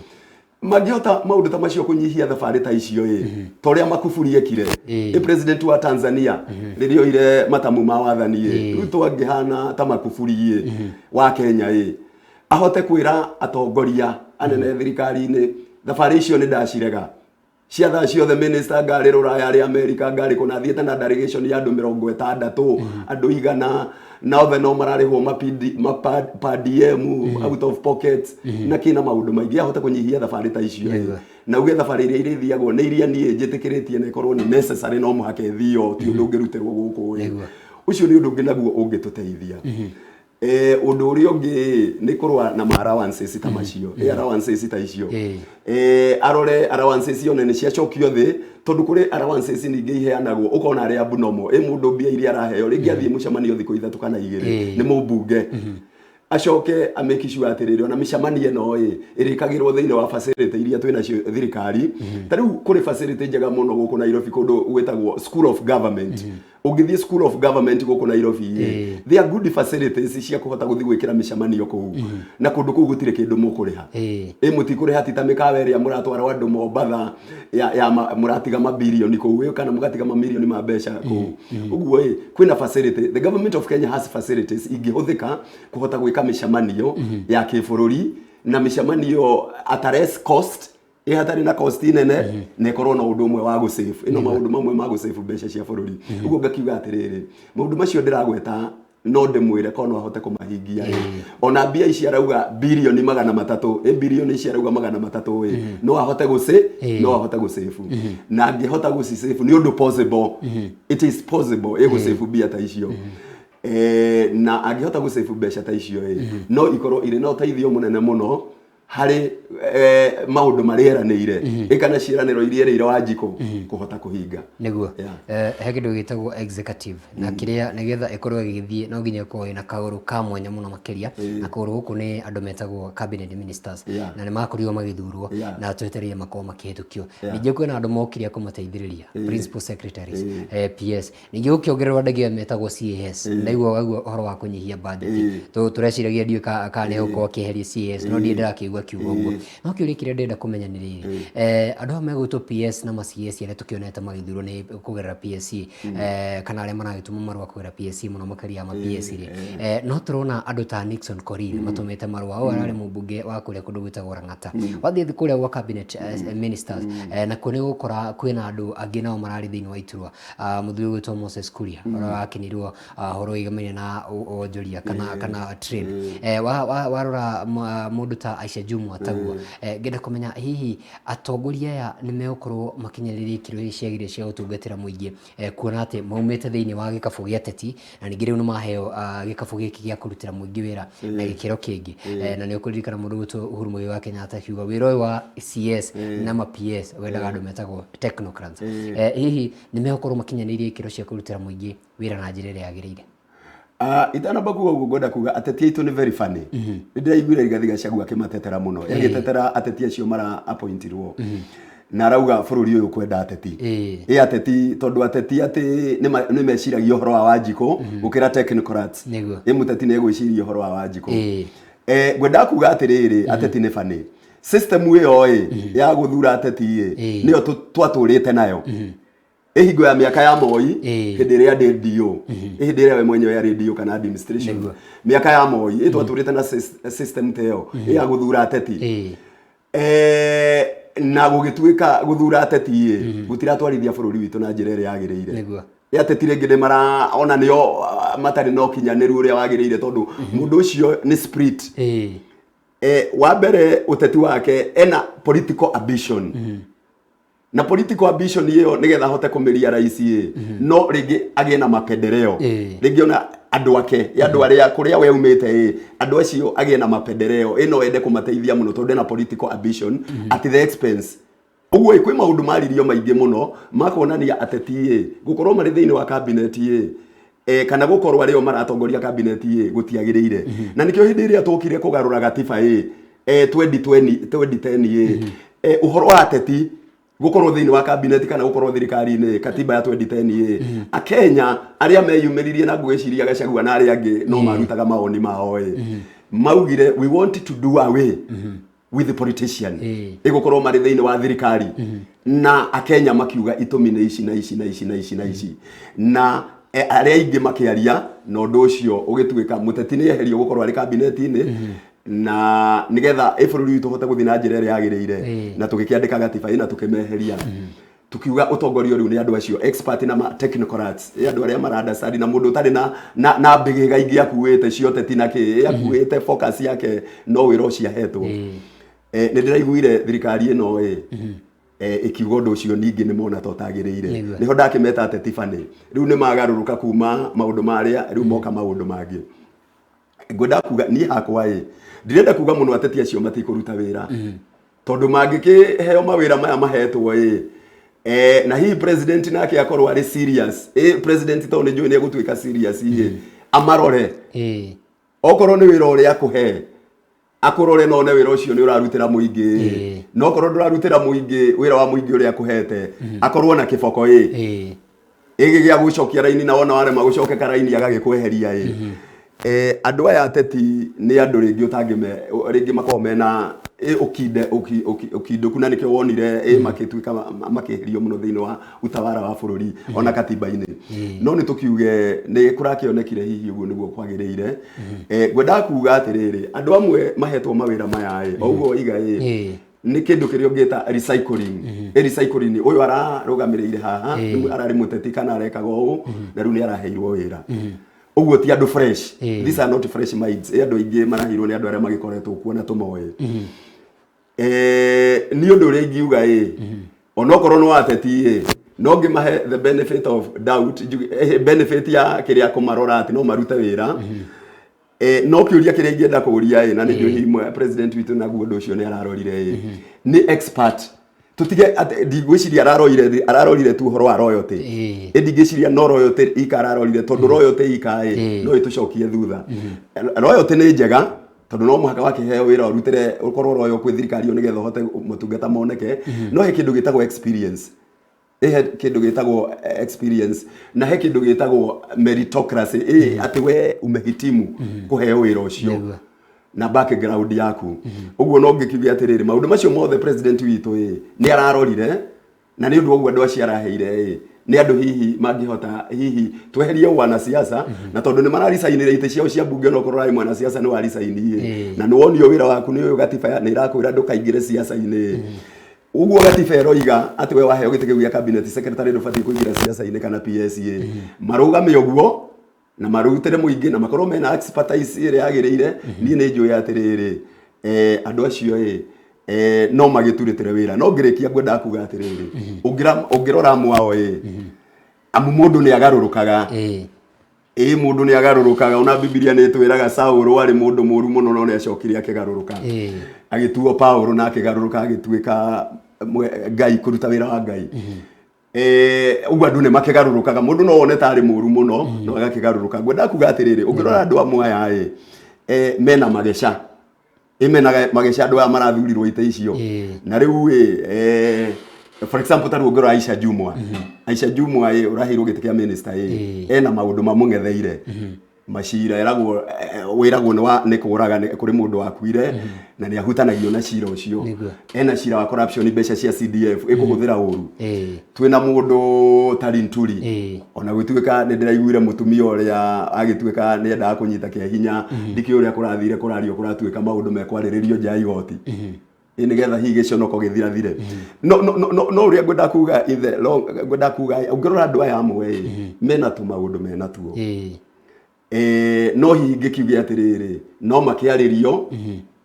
Mangĩhota maũndũ ta macio, kũnyihia thabarĩ ta icio ĩ, ta ũrĩa Magufuli ekire ĩ, president wa Tanzania, rĩrĩa oire matamu ma wathani ĩ. Ruto angĩhana ta Magufuli ĩ wa Kenya ĩ, ahote kwĩra atongoria anene thirikari-inĩ, thabarĩ icio nĩ ndacirega cia thaa ciothe, minister ngarĩ rũraya, arĩ America, ngarĩ kũna, thiĩte na delegation ya andũ 60, andũ 100, na othe no mararĩhwo ma per diem out of pocket na kĩna maũndũ maingĩ. Ahote kũnyihia thabarĩ ta icio ĩ, na uge thabarĩ iria irĩthiagwo nĩ iria niĩ njĩtĩkĩrĩtie na ĩkorwo nĩ necessary, no mũhaka ĩthio, ti ũndũ ũngĩrutĩrwo gũkũ ĩ. Ũcio nĩ ũndũ ũngĩ naguo ũngĩtũteithia. Ũndũ ũrĩa ũngĩ nĩ kũrũa na ma allowances ta macio, allowances ta icio. Arore allowances one nĩ ciacokio thĩ, tondũ kũrĩ allowances ningĩ iheanagwo ũkona arĩ abnormal ĩ, mũndũ mbia iria araheo rĩngĩ athiĩ mũcemanio thikũ 3 kana 2. Nĩ mũmbunge, acoke amake sure atĩrĩrĩ, ona mĩcemanio ĩno ĩ ĩrĩkagĩrwo thĩinĩ wa facility iria twĩ nacio thirikari. Ta rĩu kũrĩ facility njega mũno gũkũ Nairobi, kũndũ gwĩtagwo School of Government. Ũngĩthiĩ School of Government gũkũ Nairobi ĩ, they are good facilities cia kũhota gũthiĩ gwĩkĩra mĩcemanio kũu, na kũndũ kũu gũtirĩ kĩndũ mũkũrĩha. Ĩ mũtikũrĩha, ti ta mĩkawa ĩrĩa mũratwara andũ Mombatha ya mũratiga mabirioni kũu ĩ, kana mũgatiga mamirioni ma mbeca kũu. Ũguo ĩ, kwĩna facility, the government of Kenya has facilities ingĩhũthĩka kũhota gwĩka mĩcemanio ya kĩbũrũri, na mĩcemanio at a less cost, ĩ hatarĩ na cost nene, na ĩkorwo na ũndũ ũmwe wa gũsave ĩno, maũndũ mamwe ma gũsave mbeca cia bũrũri. Ũguo ngakiuga atĩrĩrĩ, maũndũ macio ndĩragweta no ndĩmwĩre korwo no ahote kũmahingia ĩ, ona mbia ici arauga 300 birioni, ĩ birioni ici arauga 300 ĩ, no ahote gũcĩ no ahote gũsave, na angĩhota gũcisave nĩ ũndũ possible, it is possible ĩ gũsave mbia ta icio. Na angĩhota gũsave mbeca ta icio ĩ, no ikorwo irĩ na ũteithio mũnene mũno harĩ maũndũ marĩa eranĩire ĩ, kana ciĩranĩro iria erĩire Wanjikũ kũhota kũhinga. He kĩndũ gĩtagwo executive, na kĩrĩa nĩgetha ĩkorwo ĩgĩthiĩ no nginya ĩkorwo ĩna kaũrũ ka mwanya mũno makĩria, na kaũrũ gũkũ nĩ andũ metagwo cabinet ministers, na nĩ makorirwo magĩthurwo na twetereire makorwo makĩhĩtũkio. Ningĩ kwĩna andũ mokire a kũmateithĩrĩria, principal secretaries, PS. Ningĩ gũkĩongererwo andũ angĩ metagwo CAS. Ndaigua waigua ũhoro wa kũnyihia budget, tũreciragia ndiũĩ kana nĩ gũkorwo akĩeheria CAS, no ndiĩ ndĩrakĩigua Gachagua akiuga ũguo. No kĩũria kĩrĩa ndĩrenda kũmenya nĩ rĩrĩ, andũ aya megwĩtwo PS na ma CS arĩa tũkĩonete magĩthurwo nĩ kũgerera PSC, kana arĩa maragĩtũma marũa kũgerera PSC, mũno makĩria ya ma PS rĩ, no tũrona andũ ta Nixon Korir matũmĩte marũa. Ũyũ ararĩ mũmbunge wa kũrĩa kũndũ gwĩtagwo Lang'ata. Wathiĩ kũrĩa gwa cabinet ministers, nakuo nĩ ũgũkora kwĩna andũ angĩ nao mararĩ thĩinĩ wa iturwa. Mũthuri ũgwĩtwo Moses Kuria, ũrĩa wakinirwo ũhoro wĩgamaine na wonjoria kana trade. Warora mũndũ ta Aisha Jumwa taguo. Ngenda kũmenya hihi atongoria aya nĩ megũkorwo makinyanĩirie ikĩro iria ciagĩrĩire cia gũtungatĩra mũingĩ, kuona atĩ maumĩte thĩinĩ wa gĩkabũ gĩa ateti na ningĩ rĩu nĩ maheo gĩkabũ gĩkĩ gĩa kũrutĩra mũingĩ wĩra na gĩkĩro kĩngĩ. Na nĩ ũkũririkana mũndũ ũgwĩtwo Uhuru Muigai wa Kenyatta akiuga wĩra ũyũ wa CS na ma PS wendaga andũ metagwo technocrats. Hihi nĩ megũkorwo makinyanĩirie ikĩro cia kũrutĩra mũingĩ wĩra na njĩra ĩrĩa yagĩrĩire? Itanamba kuga ũguo, ngwenda kuga ateti aitũ nĩ very funny. Nĩ ndĩraiguire Rigathi Gachagua akĩmatetera mũno, agĩtetera ateti acio mara appointirwo, na arauga bũrũri ũyũ kwenda ateti. Ĩ ateti, tondũ ateti atĩ nĩ meciragia ũhoro wa Wanjikũ gũkĩra technocrats. Ĩ mũteti nĩ egwĩciria ũhoro wa Wanjikũ? Ngwendaga kuga atĩrĩrĩ, ateti nĩ funny. System ĩyo ĩ ya gũthura ateti ĩ nĩyo twatũrĩte nayo ĩhingo ya mĩaka ya Moi, hĩndĩ ĩrĩa ndĩ DO, hĩndĩ ĩrĩa we mwenyewe arĩ DO kana administration. Mĩaka ya Moi ĩ twatũrĩte na system ta ĩyo ĩ ya gũthura ateti. Na gũgĩtuĩka gũthura ateti ĩ gũtiratwarithia bũrũri witũ na njĩra ĩrĩa yagĩrĩire. Ĩ ateti rĩngĩ nĩ mara ona nĩo matarĩ na ũkinyanĩru ũrĩa wagĩrĩire, tondũ mũndũ ũcio nĩ spirit. Wa mbere, ũteti wake ena political ambition, na political ambition ĩyo nĩgetha ahote kũmĩria rais ĩ no rĩngĩ agĩe na mapendeleo. Rĩngĩ ona andũ ake, andũ arĩa kũrĩa we umĩte ĩ andũ acio agĩe na mapendeleo, ĩ no ende kũmateithia mũno tondũ ena political ambition at the expense. Ũguo ĩ kwĩ maũndũ maririo maingĩ mũno makuonania ateti ĩ gũkorwo marĩ thĩinĩ wa cabinet ĩ kana gũkorwo arĩo maratongoria cabinet ĩ gũtiagĩrĩire. Na nĩkĩo hĩndĩ ĩrĩa twokire kũgarũra gatiba ĩ 2020, 2010 ĩ ũhoro wa ateti gũkorwo thĩinĩ wa cabinet kana gũkorwo thirikari-inĩ, katiba ya 2010 ĩ akenya arĩa meyumĩririe na ngwĩciria Gachagua na arĩa angĩ no marutaga mawoni mao ĩ maugire, "We want to do away with the politician ĩgũkorwo marĩ thĩinĩ wa thirikari." Na akenya makiuga itũmi nĩ ici na ici na ici na ici na ici, na arĩa aingĩ makĩaria, na ũndũ ũcio ũgĩtuĩka mũteti nĩ eherio gũkorwo arĩ kabineti-inĩ, na nĩgetha ĩ bũrũri witũ ũhote gũthiĩ na njĩra ĩrĩa yagĩrĩire. Na tũgĩkĩandĩka gatiba ĩna tũkĩmeheria, tukiuga ũtongoria rĩu nĩ andũ acio expert na technocrats, ĩ andũ arĩa mara understand, na mũndũ ũtarĩ na mbĩgĩga ingĩ akuĩte cia ũteti na kĩ ĩ akuĩte focus yake no wĩra ũcio ahetwo. Nĩ ndĩraiguire thirikari ĩno ĩ ĩkiuga ũndũ ũcio ningĩ nĩ mona ta ũtagĩrĩire. Nĩho ndakĩmeta ateti bani rĩu nĩ magarũrũka kuma maũndũ marĩa rĩu moka maũndũ mangĩ. Ngwenda kuga niĩ hakwa ĩ ndirenda kuga mũno ateti acio matikũruta wĩra, tondũ mangĩkĩheo mawĩra maya mahetwo ĩ na hihi president nake akorwo arĩ serious ĩ president tondũ nĩ njũĩ nĩ egũtuĩka serious ĩ amarore, okorwo nĩ wĩra ũrĩa akũhe akũrore none wĩra ũcio nĩ ũrarutĩra mũingĩ. No okorwo ndũrarutĩra mũingĩ wĩra wa mũingĩ ũrĩa akũhete, akorwo na kĩboko ĩ ĩgĩ gĩa gũcokia raini, na wona warema gũcokeka raini agagĩkweheria ĩ. Andũ aya ateti nĩ andũ rĩngĩ ũtangĩme rĩngĩ makoragwo mena ĩ ũkinde ũkindũku, na nĩkĩo wonire ĩ makĩtuĩka makĩeherio mũno thĩinĩ wa utawara wa bũrũri ona katiba-inĩ. No nĩ tũkiuge nĩ kũrakĩonekire hihi ũguo nĩguo kwagĩrĩire. Ngwendaga kuga atĩrĩrĩ, andũ amwe mahetwo mawĩra maya ĩ o ũguo waiga ĩ nĩ kĩndũ kĩrĩa ũngĩta recycling. Ĩ recycling, ũyũ ararũgamĩrĩire haha, rĩu ararĩ mũteti kana arekaga ũũ, na rĩu nĩ araheirwo wĩra. Ũguo ti andũ fresh. These are not fresh minds. Ĩ andũ aingĩ maraheirwo nĩ andũ arĩa magĩkoretwo kuo na tũmoĩ. Nĩ ũndũ ũrĩa ingiuga ĩ onokorwo no ateti ĩ no ngĩmahe the benefit of doubt, benefit ya kĩrĩa kũmarora atĩ no marute wĩra. No kĩũria kĩrĩa ingĩenda kũũria ĩ na nĩ njũĩ hihi president witũ naguo ũndũ ũcio nĩ ararorire ĩ nĩ expert tũtige atĩ ndigwĩciria ararorire tu ũhoro wa royalty. Ĩ ndingĩciria no royalty ika ararorire, tondũ royalty ika ĩ no ĩtũcokie thutha. Royalty nĩ njega, tondũ no mũhaka wakĩheo wĩra ũrutĩre ũkorwo royal kwĩ thirikari ĩyo nĩgetha ũhote motungata moneke. No he kĩndũ gĩtagwo experience, ĩ he kĩndũ gĩtagwo experience, na he kĩndũ gĩtagwo meritocracy, ĩ atĩ we umehitimu kũheo wĩra ũcio. Na background yaku ũguo. No ngĩkiuge atĩrĩrĩ, maũndũ macio mothe president witũ ĩ nĩ ararorire, na nĩ ũndũ wa ũguo andũ acio araheire ĩ nĩ andũ hihi mangĩhota hihi tweherie wanasiasa, na tondũ nĩ mararicainĩra itĩ ciao cia mbunge. Onokorwo ũrarĩ mwanasiasa, nĩ waricaini ĩ na nĩ wonio wĩra waku nĩ ũyũ. Gatiba nĩ ĩrakwĩra ndũkaingĩre siasa-inĩ. Ũguo gatiba ĩroiga atĩ we waheo gĩtĩ kĩu gĩa cabinet secretary ndũbatiĩ kũingĩra siasa-inĩ kana PSA. Marũgame ũguo na marutĩre mũingĩ na makorwo mena expertise ĩrĩa yagĩrĩire. Niĩ nĩ njũĩ atĩrĩrĩ, andũ acio ĩ no magĩturĩtĩre wĩra. No ngĩrĩkia ngwendaga kuga atĩrĩrĩ, ũngĩrora mwao ĩ, amu mũndũ nĩ agarũrũkaga. Ĩ mũndũ nĩ agarũrũkaga. Ona Bibilia nĩ ĩtwĩraga Saũlũ arĩ mũndũ mũru mũno, no nĩ acokire akĩgarũrũka, agĩtuo Paũlũ, na akĩgarũrũka agĩtuĩka Ngai kũruta wĩra wa Ngai. Ũguo andũ nĩ makĩgarũrũkaga. Mũndũ no wone tarĩ mũru mũno, no agakĩgarũrũka. Ngwendaga kuga atĩrĩrĩ, ũngĩrora andũ amwe aya ĩ mena mageca ĩ mena mageca, andũ aya marathurirwo itĩ icio. Na rĩu ĩ for example, ta rĩu ũngĩrora Aisha Jumwa, Aisha Jumwa ĩ ũraheirwo gĩtĩ kĩa minister ĩ ena maũndũ mamũng'etheire, macira eragwo wĩragwo nĩ wa nĩ kũraga nĩ kũrĩ mũndũ wakuire na nĩ ahutanagio na cira ũcio. Ena cira wa corruption, mbeca cia CDF ĩkũhũthĩra ũru. Twĩna mũndũ ta Linturi, ona gũtuĩka nĩ ndĩraiguire mũtumia ũrĩa agĩtuĩka nĩ endaga kũnyita kĩa hinya, ndikĩũĩ ũrĩa kũrathire, kũrario, kũratuĩka maũndũ mekwarĩrĩrio nja ya igoti ĩ nĩgetha hihi gĩconoko gĩthirathire. No no no no no ũrĩa ngwenda kuga in the long, ngwenda kuga ũngĩrora andũ aya amwe ĩ mena tũmaũndũ mena tuo. No hihi ngĩkiuge atĩrĩrĩ, no makĩarĩrio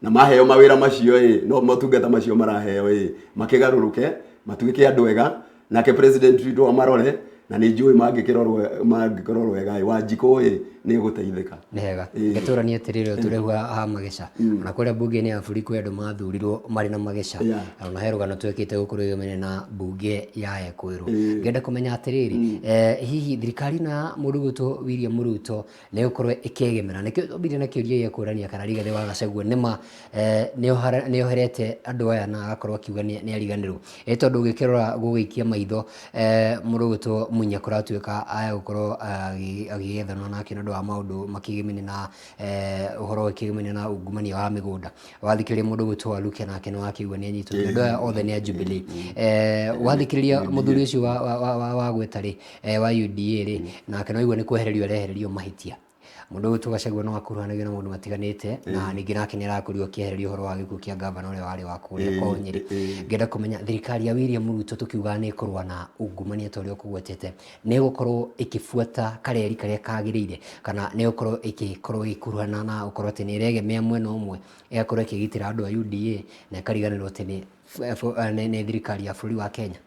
na maheo mawĩra macio ĩ, no motungata macio maraheo ĩ, makĩgarũrũke matuĩke andũ ega, nake president witũ amarore, na nĩ njũĩ mangĩkĩrorwo mangĩkorwo wega ĩ, Wanjikũ ĩ nĩ egũteithĩka. Nĩ hega. Ngetũranie atĩrĩrĩ, tũrĩhu ha mageca, ona kũrĩa mbunge-inĩ ya bũrũri kwĩ andũ mathurirwo marĩ na mageca. Ona he rũgano twekĩte gũkũ rwĩgemene na mbunge ya Ekũĩrũ. Ngenda kũmenya atĩrĩrĩ, hihi thirikari ĩno ya mũndũ ũgwĩtwo William Ruto nĩ ĩgũkorwo ĩkĩegemera? Nĩkĩo twambire na kĩũria gĩa kũrania kana Rigathĩ wa Gachagua nĩma nĩ oherete andũ aya na agakorwo akiuga nĩ ariganĩrwo. Ĩ tondũ ũgĩkĩrora gũgĩikia maitho, mũndũ ũgwĩtwo Munya kũratuĩka aya gũkorwo agĩethanwo nake nĩ ũndũ wa maũndũ makĩgemene na ũhoro ũkĩgemene na ungumania wa mĩgũnda. Wathikĩrĩria mũndũ ũgwĩtwo Waluke nake nĩ wakĩigua nĩ anyitwo. Andũ aya othe nĩ a Jubilee. Wathikĩrĩria mũthuri ũcio wa gweta rĩ, wa UDA rĩ, nake no igua nĩ kwehererio arehererio mahĩtia. Mũndũ ũyũ Gachagua no akuruhanagio na maũndũ matiganĩte, na ningĩ nake nĩ arakorirwo akĩehererio ũhoro wa gĩkuũ kĩa ngavana ũrĩa warĩ wa kũrĩa kwao Nyĩrĩ. Ngenda kũmenya thirikari ya William Ruto, tũkiugaga nĩ ĩkũrũa na ungumania ta ũrĩa ũkũgwetete, nĩ ĩgũkorwo ĩkĩbuata kareri karĩa kagĩrĩire, kana nĩ ĩgũkorwo ĩgĩkorwo ĩgĩkuruhana na gũkorwo atĩ nĩ ĩregemea mwena ũmwe, ĩgakorwo ĩkĩgitĩra andũ a UDA na ĩkariganĩrwo atĩ nĩ thirikari ya bũrũri wa Kenya?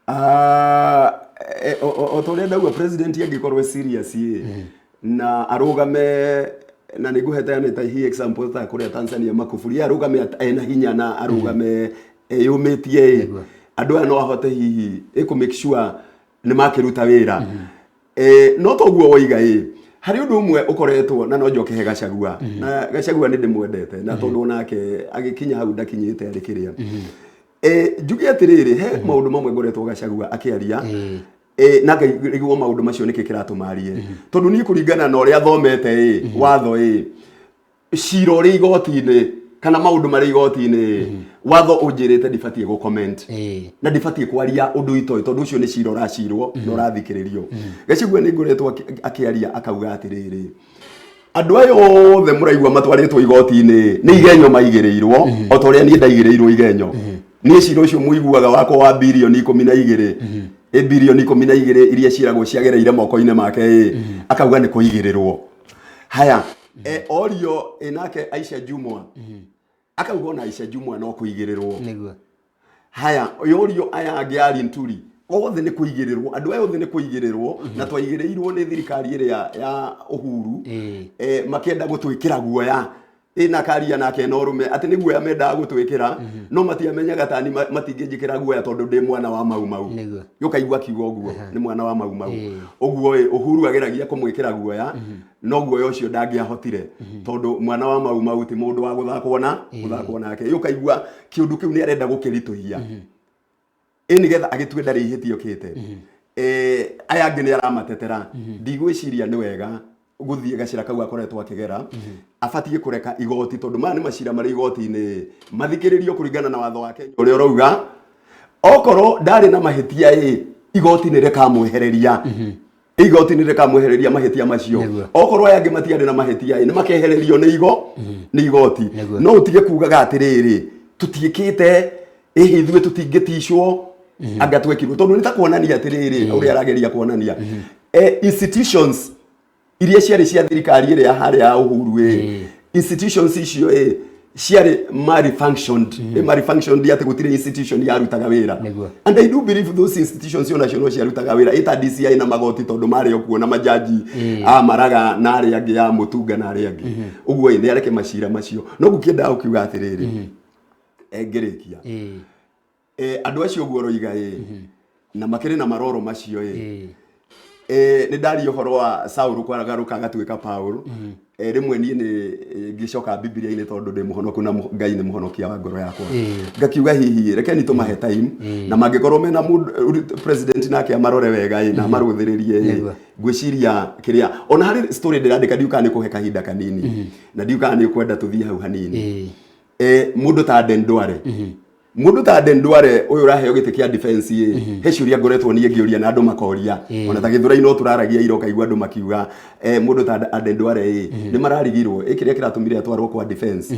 Ah, o ta ũrĩa ndauga, president angĩkorwo e serious ĩ na arũgame, na nĩ ngũhetanĩta hi example ta kũrĩa Tanzania Magufuli, ye arũgame ena hinya na arũgame eyũmĩtie ĩ, andũ aya no ahote hihi ĩ kũ make sure nĩ makĩruta wĩra. No toguo woiga ĩ, harĩ ũndũ ũmwe ũkoretwo na no njoke he Gachagua, na Gachagua nĩ ndĩmwendete, na tondũ onake agĩkinya hau ndakinyĩte arĩ kĩrĩa. Njuge atĩrĩrĩ, he maũndũ mamwe ngoretwo Gachagua akĩaria na ngaigua maũndũ macio nĩkĩ kĩratũma arie, tondũ niĩ kũringana na ũrĩa thomete ĩ watho ĩ, cira ũrĩ igoti-inĩ kana maũndũ marĩ igoti-inĩ ĩ, watho ũnjĩrĩte ndibatiĩ gũ comment na ndibatiĩ kwaria ũndũ itoĩ, tondũ ũcio nĩ cira ũracirwo na ũrathikĩrĩrio. Gachagua nĩ ngoretwo akĩaria akauga atĩrĩrĩ, andũ aya othe mũraigua matwarĩtwo igoti-inĩ nĩ igenyo maigĩrĩirwo, o ta ũrĩa niĩ ndaigĩrĩirwo igenyo. Niĩ cira ũcio mũiguaga wakwa wa birioni 12, ĩ birioni 12 iria ciĩragwo ciagereire moko-inĩ make ĩ, akauga nĩ kũigĩrĩrwo. Haya, orio ĩ nake Aisha Jumwa, akauga ona Aisha Jumwa no kũigĩrĩrwo. Haya, yorio aya angĩ a Linturi othe nĩ kũigĩrĩrwo, andũ aya othe nĩ kũigĩrĩrwo, na twaigĩrĩirwo nĩ thirikari ĩrĩa ya Uhuru. Makĩenda gũtwĩkĩra guoya ĩ, na karia nake na ũrũme atĩ nĩ guoya mendaga gũtwĩkĩra, no matiamenyaga tani matingĩnjĩkĩra guoya tondũ ndĩ mwana wa Mau Mau. Ũkaigua akiuga ũguo nĩ mwana wa Mau Mau. Ũguo ĩ Uhuru ageragia kũmwĩkĩra guoya, no guoya ũcio ndangĩahotire, tondũ mwana wa Mau Mau ti mũndũ wa gũthakwo na gũthakwo nake. Ĩ ũkaigua kĩũndũ kĩu nĩ arenda gũkĩritũhia ĩ nĩgetha agĩtue ndarĩ ihĩtia okĩte. Aya angĩ nĩ aramatetera. Ndigwĩciria nĩ wega. Gũthiĩ gacĩra kau akoretwo akĩgera, abatiĩ kũreka igoti, tondũ maya nĩ macira marĩ igoti-inĩ, mathikĩrĩrio kũringana na watho wa Kenya ũrĩa ũrauga okorwo ndarĩ na mahĩtia ĩ, igoti nĩ rĩkamwehereria, igoti nĩ rĩkamwehereria mahĩtia macio. Okorwo aya angĩ matiarĩ na mahĩtia ĩ, nĩ makehererio nĩ igoti. No ũtige kugaga atĩrĩrĩ, tũtiĩkĩte ĩhĩ, ithuĩ tũtingĩticwo anga twekirwo, tondũ nĩ ta kuonania atĩrĩrĩ, ũrĩa arageria kuonania institutions iria ciarĩ cia thirikari ĩrĩa harĩa ya Uhuru ĩ, institutions icio ĩ ciarĩ malfunctioned, malfunctioned atĩ gũtirĩ institution yarutaga wĩra. And I do believe those institutions onacio no ciarutaga wĩra, ĩta DCI na magoti, tondũ marĩ o kuo na majaji a Maraga na arĩa angĩ a Mũtunga na arĩa angĩ. Ũguo ĩ, nĩ areke macira macio. No ngũkĩendaga gũkiuga atĩrĩrĩ, ngĩrĩkia, andũ acio ũguo ũroiga ĩ, na makĩrĩ na maroro macio ĩ, nĩ ndaria ũhoro wa Saulu kwagarũka agatuĩka Paulo. Rĩmwe niĩ nĩ ngĩcoka Bibilia-inĩ, tondũ ndĩ mũhonoku na Ngai nĩ mũhonokia wa ngoro yakwa, ngakiuga hihi rekeni tũmahe time, na mangĩkorwo mena mũndũ president nake amarore wega ĩ, na amarũthĩrĩrie ĩ, ngwĩciria kĩrĩa ona harĩ story ndĩrandĩka, ndiũkaga nĩ kũhe kahinda kanini na ndiũkaga nĩ ũkwenda tũthiĩ hau hanini. Mũndũ ta Aden Duale, mũndũ ta Aden Duale ũyũ ũraheo gĩtĩ kĩa defense ĩ, he ciũria ngoretwo niĩ ngĩũria na andũ makoria. Ona ta Gĩthũrai no tũraragia ira, ũkaigua andũ makiuga mũndũ ta Aden Duale ĩ, nĩ mararigirwo ĩ, kĩrĩa kĩratũmire atwarwo kwa defense,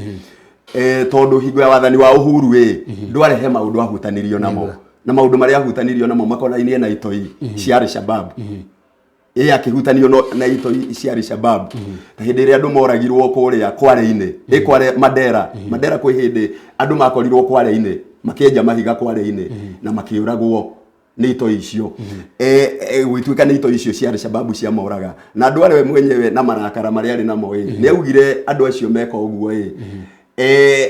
tondũ hingo ya wathani wa Uhuru ĩ, Duale he maũndũ ahutanirio namo, na maũndũ marĩa ahutanirio namo makonainie na itoi cia Al-Shabab. Ĩ akĩhutanio na itoi cia Al-Shabab ta hĩndĩ ĩrĩa andũ moragirwo kũrĩa Kwale-inĩ, ĩ Kwale Mandera, Mandera kwĩ hĩndĩ andũ makorirwo Kwale-inĩ makĩenja mahiga Kwale-inĩ na makĩũragwo nĩ itoi icio. Gũgĩtuĩka nĩ itoi icio cia Al-Shabab ciamoraga, na andũ arĩa we mwenyewe na marakara marĩa arĩ namo ĩ, nĩ augire andũ acio meka ũguo ĩ,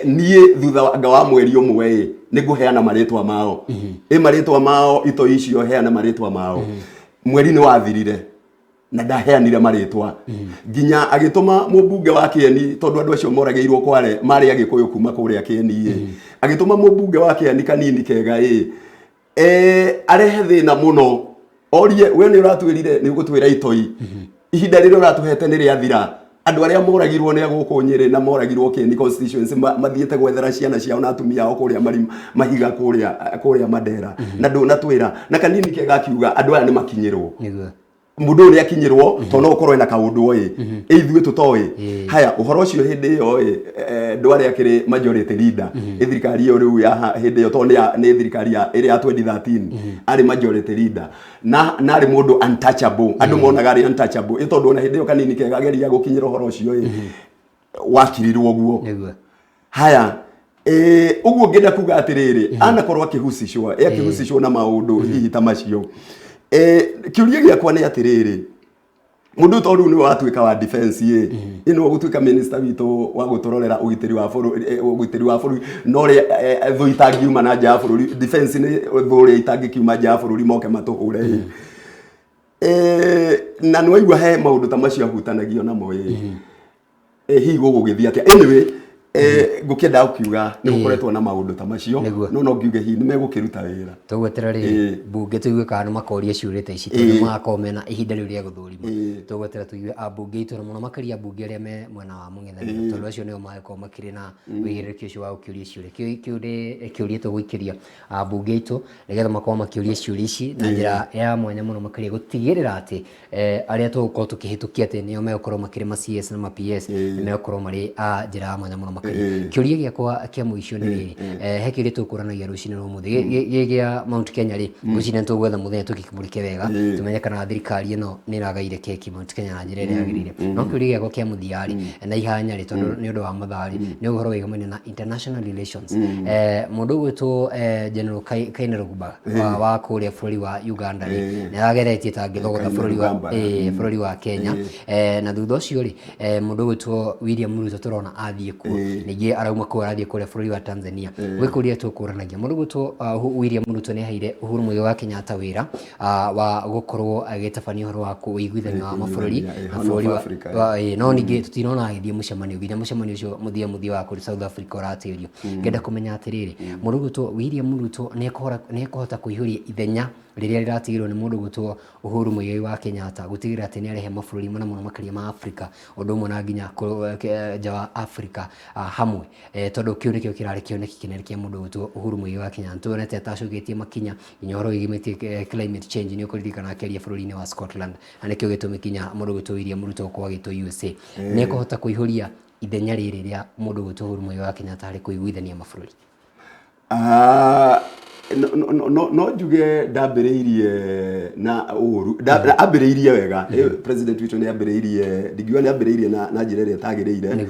niĩ thutha anga wa mweri ũmwe ĩ, nĩ ngũheana marĩtwa mao, ĩ marĩtwa mao, itoi icio heana marĩtwa mao. Mweri nĩ wathirire na ndaheanire marĩtwa, nginya agĩtũma mũmbunge wa Kĩeni, tondũ andũ acio moragĩirwo Kwale marĩ Agĩkũyũ kuma kũrĩa Kĩeni ĩ, agĩtũma mũmbunge wa Kĩeni Kanini Kega ĩ, arehe thĩna mũno, orie we nĩ ũratwĩrire nĩ ũgũtwĩra itoi, ihinda rĩrĩa ũratũhete nĩ rĩathira. Andũ arĩa moragirwo nĩ a gũkũ Nyĩrĩ na moragirwo Kĩeni constituency, mathiĩte gwethera ciana ciao na atumia ao kũrĩa mahiga kũrĩa Mandera, na ndũnatwĩra. Na Kanini Kega akiuga andũ aya nĩ makinyĩrwo. Mũndũ ũyũ nĩ akinyĩrwo, tondũ no ũkorwo ena kaũndũ ĩ ithuĩ tũtoĩ. Haya, ũhoro ũcio hĩndĩ ĩyo ĩ, Duale akĩrĩ majority leader ĩ thirikari ĩyo rĩu ya hĩndĩ ĩyo, tondũ nĩ thirikari ya ĩrĩa ya 2013, arĩ majority leader na arĩ mũndũ untouchable, andũ monaga arĩ untouchable ĩ, tondũ ona hĩndĩ ĩyo Kanini Kega ageria gũkinyĩra ũhoro ũcio ĩ, wakirirwo ũguo. Haya, ũguo ngĩenda kuga atĩrĩrĩ, anakorwo akĩhusishwo, akĩhusishwo na maũndũ hihi ta macio, kĩũria gĩakwa nĩ atĩrĩrĩ, mũndũ to rĩu nĩwe watuĩka wa defense ĩ, ĩno gũtuĩka minister witũ wa gũtũrorera ũgitĩri wa bũrũri, ũgitĩri wa bũrũri, no ũrĩa thũ itangiuma na nja ya bũrũri, defense nĩ thũ ũrĩa itangĩkiuma nja ya bũrũri moke matũhũre ĩ. Na nĩ waigua he maũndũ ta macio ahutanagio namo ĩ, hihi gũgũgĩthiĩ atĩa? Anyway, ngũkĩenda gũkiuga nĩ gũkoretwo na maũndũ ta macio. No ngiuge hihi nĩ megũkĩruta wĩra. Tũgweterera rĩrĩ bunge tũigue kana nĩ makoria ciũria ta ici, tondũ magakorwo mena ihinda rĩu rĩa gũthũrima. Tũgweterera tũigue ambunge aitũ, na mũno makĩria ambunge arĩa me mwena wa mũng'ethanĩro, tondũ acio nĩo magĩkorwo makĩrĩ na ũigĩrĩrĩki ũcio wa gũkĩũria ciũria. Kĩu nĩ kĩũria tũgũikĩria ambunge aitũ, nĩgetha makorwo makĩũria ciũria ici na njĩra ya mwanya mũno makĩria, gũtigĩrĩra atĩ arĩa tũgũkorwo tũkĩhĩtũkia atĩ nĩo megũkorwo makĩrĩ ma CS na ma PS, nĩ megũkorwo marĩ a njĩra ya mwanya mũno makĩria. Kĩũria gĩakwa kĩa mũico nĩ rĩrĩ, he kĩũria tũkũranagia rũcinĩ rwa ũmũthĩ gĩ gĩa Mount Kenya rĩ, ngwĩciria nĩ tũgwetha mũthenya tũgĩkĩmũrĩke wega, tũmenye kana thirikari ĩno nĩ ĩragaire keki Mount Kenya na njĩra ĩrĩa yagĩrĩire. No kĩũria gĩakwa kĩa mũthia rĩ, na ihanya rĩ, tondũ nĩ ũndũ wa mathaa rĩ, nĩ ũhoro wĩgamaine na international relations. Mũndũ ũgwĩtwo General Kainerugaba wa kũrĩa bũrũri wa Uganda rĩ, nĩ arageretie ta angĩthogotha bũrũri wa Kainerugaba. Bũrũri wa Kenya. Na thutha ũcio rĩ, mũndũ ũgwĩtwo William Ruto tũrona athiĩ kuo, ningĩ arauma kũu arathiĩ kũrĩa bũrũri wa Tanzania. Gwĩ kũria tũkũranagia, mũndũ ũgwĩtwo William Ruto nĩ aheire Uhuru Muigai wa Kenyatta wĩra wa gũkorwo agĩtabania ũhoro wa ũiguithanio wa mabũrũri na Horn of bũrũri wa Africa. No ningĩ tũtinona agĩthiĩ mũcemanio, nginya mũcemanio ũcio mũthia mũthia wa kũrĩ South Africa ũratĩrio. Ngenda kũmenya atĩrĩrĩ, mũndũ ũgwĩtwo William Ruto nĩ ekũhota kũihũria ithenya Rĩrĩa rĩratigirwo nĩ mũndũ gwĩtwo Uhuru Muigai wa Kenyatta gũtigĩrĩra atĩ nĩ arehe mabũrũri mũno mũno makĩria ma Afrika ũndũ ũmwe na nginya nja wa Afrika hamwe, tondũ kĩu nĩkĩo kĩrarĩ kĩoneki kĩnene kĩa mũndũ gwĩtwo Uhuru Muigai wa Kenyatta. Tuonete atacũkĩtie makinya nginya ũhoro wĩgiĩ climate change, nĩ ũkũririkana akĩaria bũrũri-inĩ wa Scotland, na nĩkĩo gĩtũmi kinya mũndũ gwĩtwo William Ruto gũkorwo agĩtwo USA. Nĩ ekũhota kũihũria ithenya rĩrĩ rĩa mũndũ gwĩtwo Uhuru Muigai wa Kenyatta harĩ kũiguithania mabũrũri? Ah, no njuge ndambĩrĩirie na ũru, ambĩrĩirie wega. President witũ nĩ ambĩrĩirie, ndingiuga nĩ ambĩrĩirie na njĩra ĩrĩa ĩtagĩrĩire.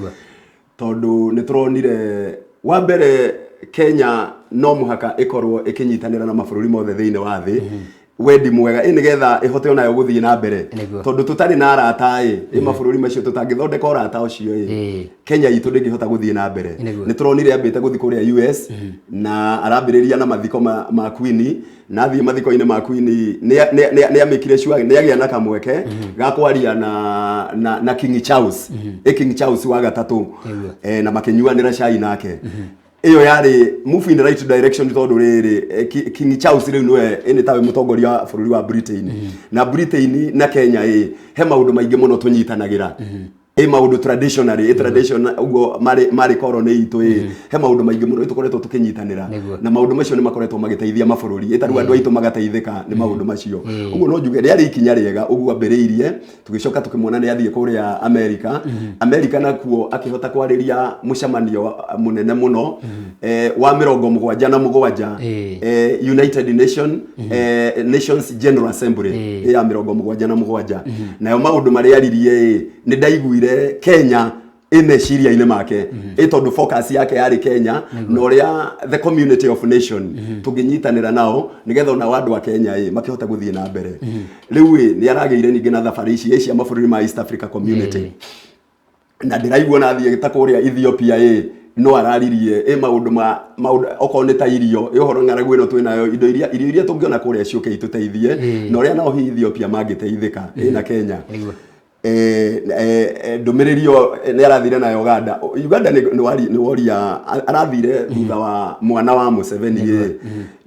Tondũ nĩ tũronire wa mbere Kenya no mũhaka ĩkorwo ĩkĩnyitanĩra na mabũrũri mothe thĩinĩ wa thĩ wendi mwega ĩ nĩgetha ĩhote onayo gũthiĩ na mbere. Tondũ tũtarĩ na arata ĩ mabũrũri macio tũtangĩthondeka ũrata ũcio ĩ Kenya itũ ndĩngĩhota gũthiĩ na mbere. Nĩ tũronire ambĩte gũthiĩ kũrĩa US na arambĩrĩria na mathiko ma Queen, na athiĩ mathiko-inĩ ma Queen nĩ amĩkire sure nĩ agĩa na kamweke ga kwaria na King Charles, ĩ King Charles wa gatatũ, na makĩnyuanĩra cai nake. Ĩyo yarĩ move in the right direction, tondũ rĩrĩ King Charles rĩu nĩwe ĩ nĩ tawe mũtongoria wa bũrũri wa Britain, na Britain na Kenya ĩ he maũndũ maingĩ mũno tũnyitanagĩra, ĩ maũndũ traditionally, ĩ tradition ũguo marĩ koroni itũ, ĩ he maũndũ maingĩ mũno tũkoretwo tũkĩnyitanĩra. Na maũndũ macio nĩ makoretwo magĩteithia mabũrũri, ĩ tarĩu andũ aitũ magateithĩka nĩ maũndũ macio. Ũguo no njuge rĩarĩ ikinya rĩega ũguo ambĩrĩirie. Tũgĩcoka tũkĩmuona nĩ athiĩ kũrĩa Amerika. Amerika nakuo akĩhota kwarĩria mũcemanio mũnene mũno wa 77, United Nations General Assembly ya 77. Nayo maũndũ marĩa aririe ĩ nĩ ndaiguire Kenya ĩ meciria-inĩ make, ĩ tondũ focus yake yarĩ Kenya na ũrĩa the community of nation tũngĩnyitanĩra nao nĩgetha onao andũ a Kenya ĩ makĩhote gũthiĩ na mbere. Rĩu ĩ nĩ aragĩire ningĩ na thabarĩ ici ĩ cia mabũrũri ma East Africa Community, na ndĩraigua na athiĩ ta kũrĩa Ethiopia ĩ no araririe ĩ maũndũ ma maũndũ okorwo nĩ ta irio, ĩ ũhoro ng'aragu ĩno twĩnayo, indo iria irio iria tũngĩona kũrĩa ciũke itũteithie, na ũrĩa nao hihi Ethiopia mangĩteithĩka ĩ na Kenya. Ndũmĩrĩri ĩyo nĩ arathire nayo Uganda. Uganda nĩ woria arathire thutha wa mwana wa Museveni ĩ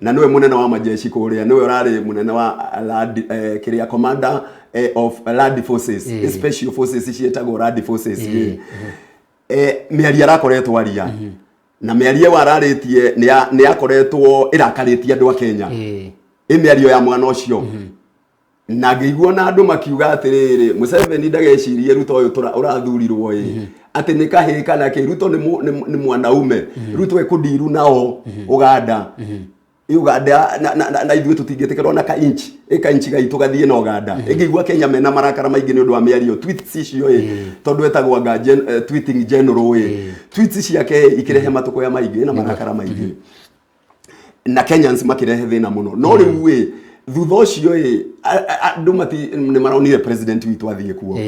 na nĩwe mũnene wa majeshi kũrĩa, nĩwe ũrarĩ mũnene wa land, kĩrĩa commander of land forces, special forces ciĩtagwo land forces ĩ. Mĩario arakoretwo aria na mĩario ĩyo ararĩtie nĩ yakoretwo ĩrakarĩtie andũ a Kenya, ĩ mĩario ya mwana ũcio, na ngĩigua na andũ makiuga atĩrĩrĩ, Museveni ndagecirie Ruto ũyũ ũrathurirwo ĩ atĩ nĩ kahĩĩ kana kĩ. Ruto nĩ mwanaume. Ruto ekũndiru nao Uganda. Uganda na ithuĩ tũtingĩtĩkĩrwo na ka inch ĩ ka inch gaitũ gathiĩ na Uganda. Ĩngĩigua Kenya mena marakara maingĩ nĩ ũndũ wa mĩario tweets icio ĩ, tondũ etagwo anga tweeting general ĩ, tweets ciake ikĩrehe matũkũya maingĩ na marakara maingĩ na Kenyans makirehe thĩna mũno. No rĩu ĩ thutha ũcio ĩ andũ mati nĩ maronire president witũ athiĩ kuo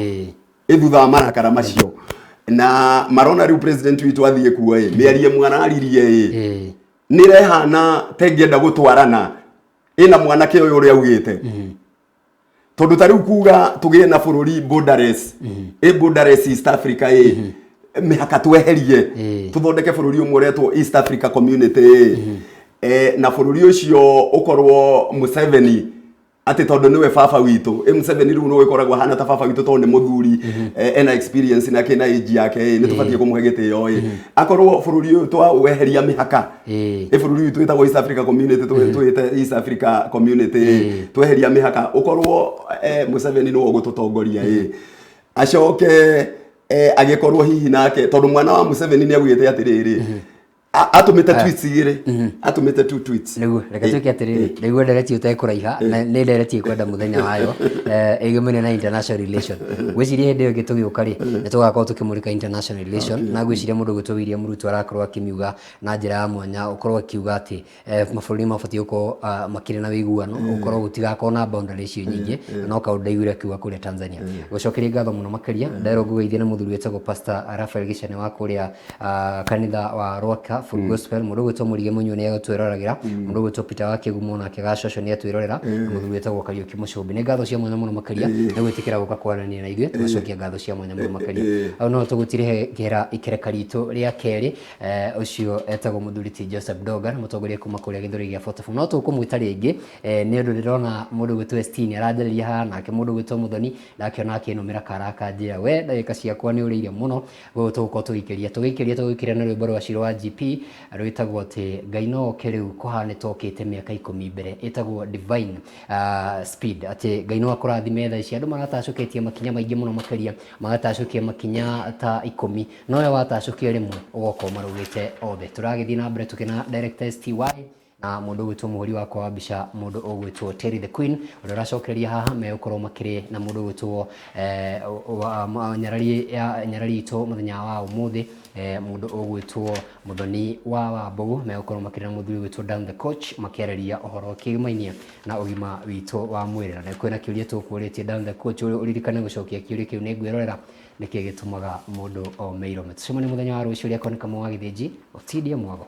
ĩ thutha wa marakara macio, na marona rĩu president witũ athiĩ kuo ĩ mĩario ĩmwe araririe ĩ nĩ ĩrehana ta ĩngĩenda gũtwarana ĩna mwanake ũyũ ũrĩa augĩte, tondũ ta rĩu kuga tũgĩe na bũrũri borderless, ĩ borderless East Africa, ĩ mĩhaka tweherie, tũthondeke bũrũri ũmwe ũretwo East Africa Community ĩ, na bũrũri ũcio ũkorwo Museveni atĩ tondũ nĩwe baba witũ ĩ Museveni rĩu nĩwe ũkoragwo ahana ta baba witũ tondũ nĩ mũthuri, ena experience na kĩna age yake ĩ nĩ tũbatiĩ kũmũhe gĩtĩo ĩ akorwo bũrũri ũyũ twaweheria mĩhaka ĩ bũrũri witũ wĩtagwo East Africa Community, twĩte East Africa Community ĩ tweheria mĩhaka ũkorwo Museveni nĩwe ũgũtũtongoria ĩ acoke agĩkorwo hihi nake tondũ mwana wa Museveni nĩ augĩte atĩrĩrĩ, atũmĩte tweets igĩrĩ, atũmĩte two tweets. Nĩguo reke tuĩke atĩrĩrĩ, nĩguo ndereti ũtekũraiha na nĩ ndereti ĩkwenda mũthenya wayo ĩgĩmene na international relation. Ngwĩciria hĩndĩ ĩyo ĩngĩ tũgĩũka rĩ nĩ tũgakorwo tũkĩmũrĩka international relation, na ngwĩciria mũndũ ũgwĩtwo William Ruto arakorwo akĩmiuga na njĩra ya mwanya, ũkorwo akiuga atĩ mabũrũri mabatiĩ gũkorwo makĩrĩ na ũiguano, gũkorwo gũtigakorwo na boundary icio nyingĩ, na no kaũndũ ndaiguire akiuga kũrĩa Tanzania. Gũcokeria ngatho mũno makĩria nderwo ngũgeithie na mũthuri wĩtagwo Pastor Raphael Gĩcane wa kũrĩa kanitha wa Rwaka. twĩrorera Full Gospel, mũndũ ũgwĩtwo Mũrige Mũnyuo nĩ atwĩroragĩra, mũndũ ũgwĩtwo Peter wa Kĩgumo nake Gacocũ nĩ atwĩrorera, na mũthuri wĩtagwo Kariũki Mũcũmbi. Nĩ ngatho cia mwanya mũno makĩria nĩ gwĩtĩkĩra gũka kwaranĩria na ithuĩ, tũgacokia ngatho cia mwanya mũno makĩria. Hau no tũgũtirĩhĩra ikereka ritũ rĩa kerĩ, ũcio etagwo mũthuri ti Joseph Donga, nĩ mũtongoria kuma kũrĩa Gĩthũri gĩa 44. No tũkũmwĩta rĩngĩ nĩ ũndũ ndĩrona mũndũ ũgwĩtwo ST nĩ aranjarĩria haha, nake mũndũ ũgwĩtwo Mũthoni ndakĩona akĩnũmĩra kara akanjĩra we ndagĩka ciakwa nĩ ũrĩire mũno. Koguo tũgũkorwo tũgĩikĩria tũgĩikĩria tũgĩikĩria na rwĩmbo rwa Shiro wa GP rwĩtagwo atĩ Ngai no oke rĩu kũhana tokĩte mĩaka ikũmi mbere, ĩtagwo Divine Speed, atĩ Ngai no akũrathime thaa ici. Andũ maratacũkĩtie makinya maingĩ mũno makĩria, magatacũkia makinya ta ikũmi, no we watacũkia rĩmwe ũgoka ũmarũgĩte othe. Tũragĩthiĩ na mbere tũkĩna Director STY na mũndũ ũgwĩtwo mũhũri wakwa wa mbica, mũndũ ũgwĩtwo Terry the Queen, ũrĩa ũracokereria haha megũkorwo makĩrĩ na mũndũ ũgwĩtwo nyarari ya nyarari itũ mũthenya wa ũmũthĩ, mũndũ ũgwĩtwo Mũthoni wa Wambũgũ, megũkorwo makĩrĩ na mũthuri ũgwĩtwo Dan the Coach makĩarĩria ũhoro kĩgimainie na ũgima witũ wa mwĩrĩ. Na kwĩna kĩũria tũkũrĩtie Dan the Coach, ũririkane gũcokia kĩũria kĩu, nĩ ngwĩrorera nĩkĩ gĩtũmaga mũndũ ome irome. Tũcemanie mũthenya wa rũciũ rĩa koneka wa Gĩthĩnji, ũtindie mwago.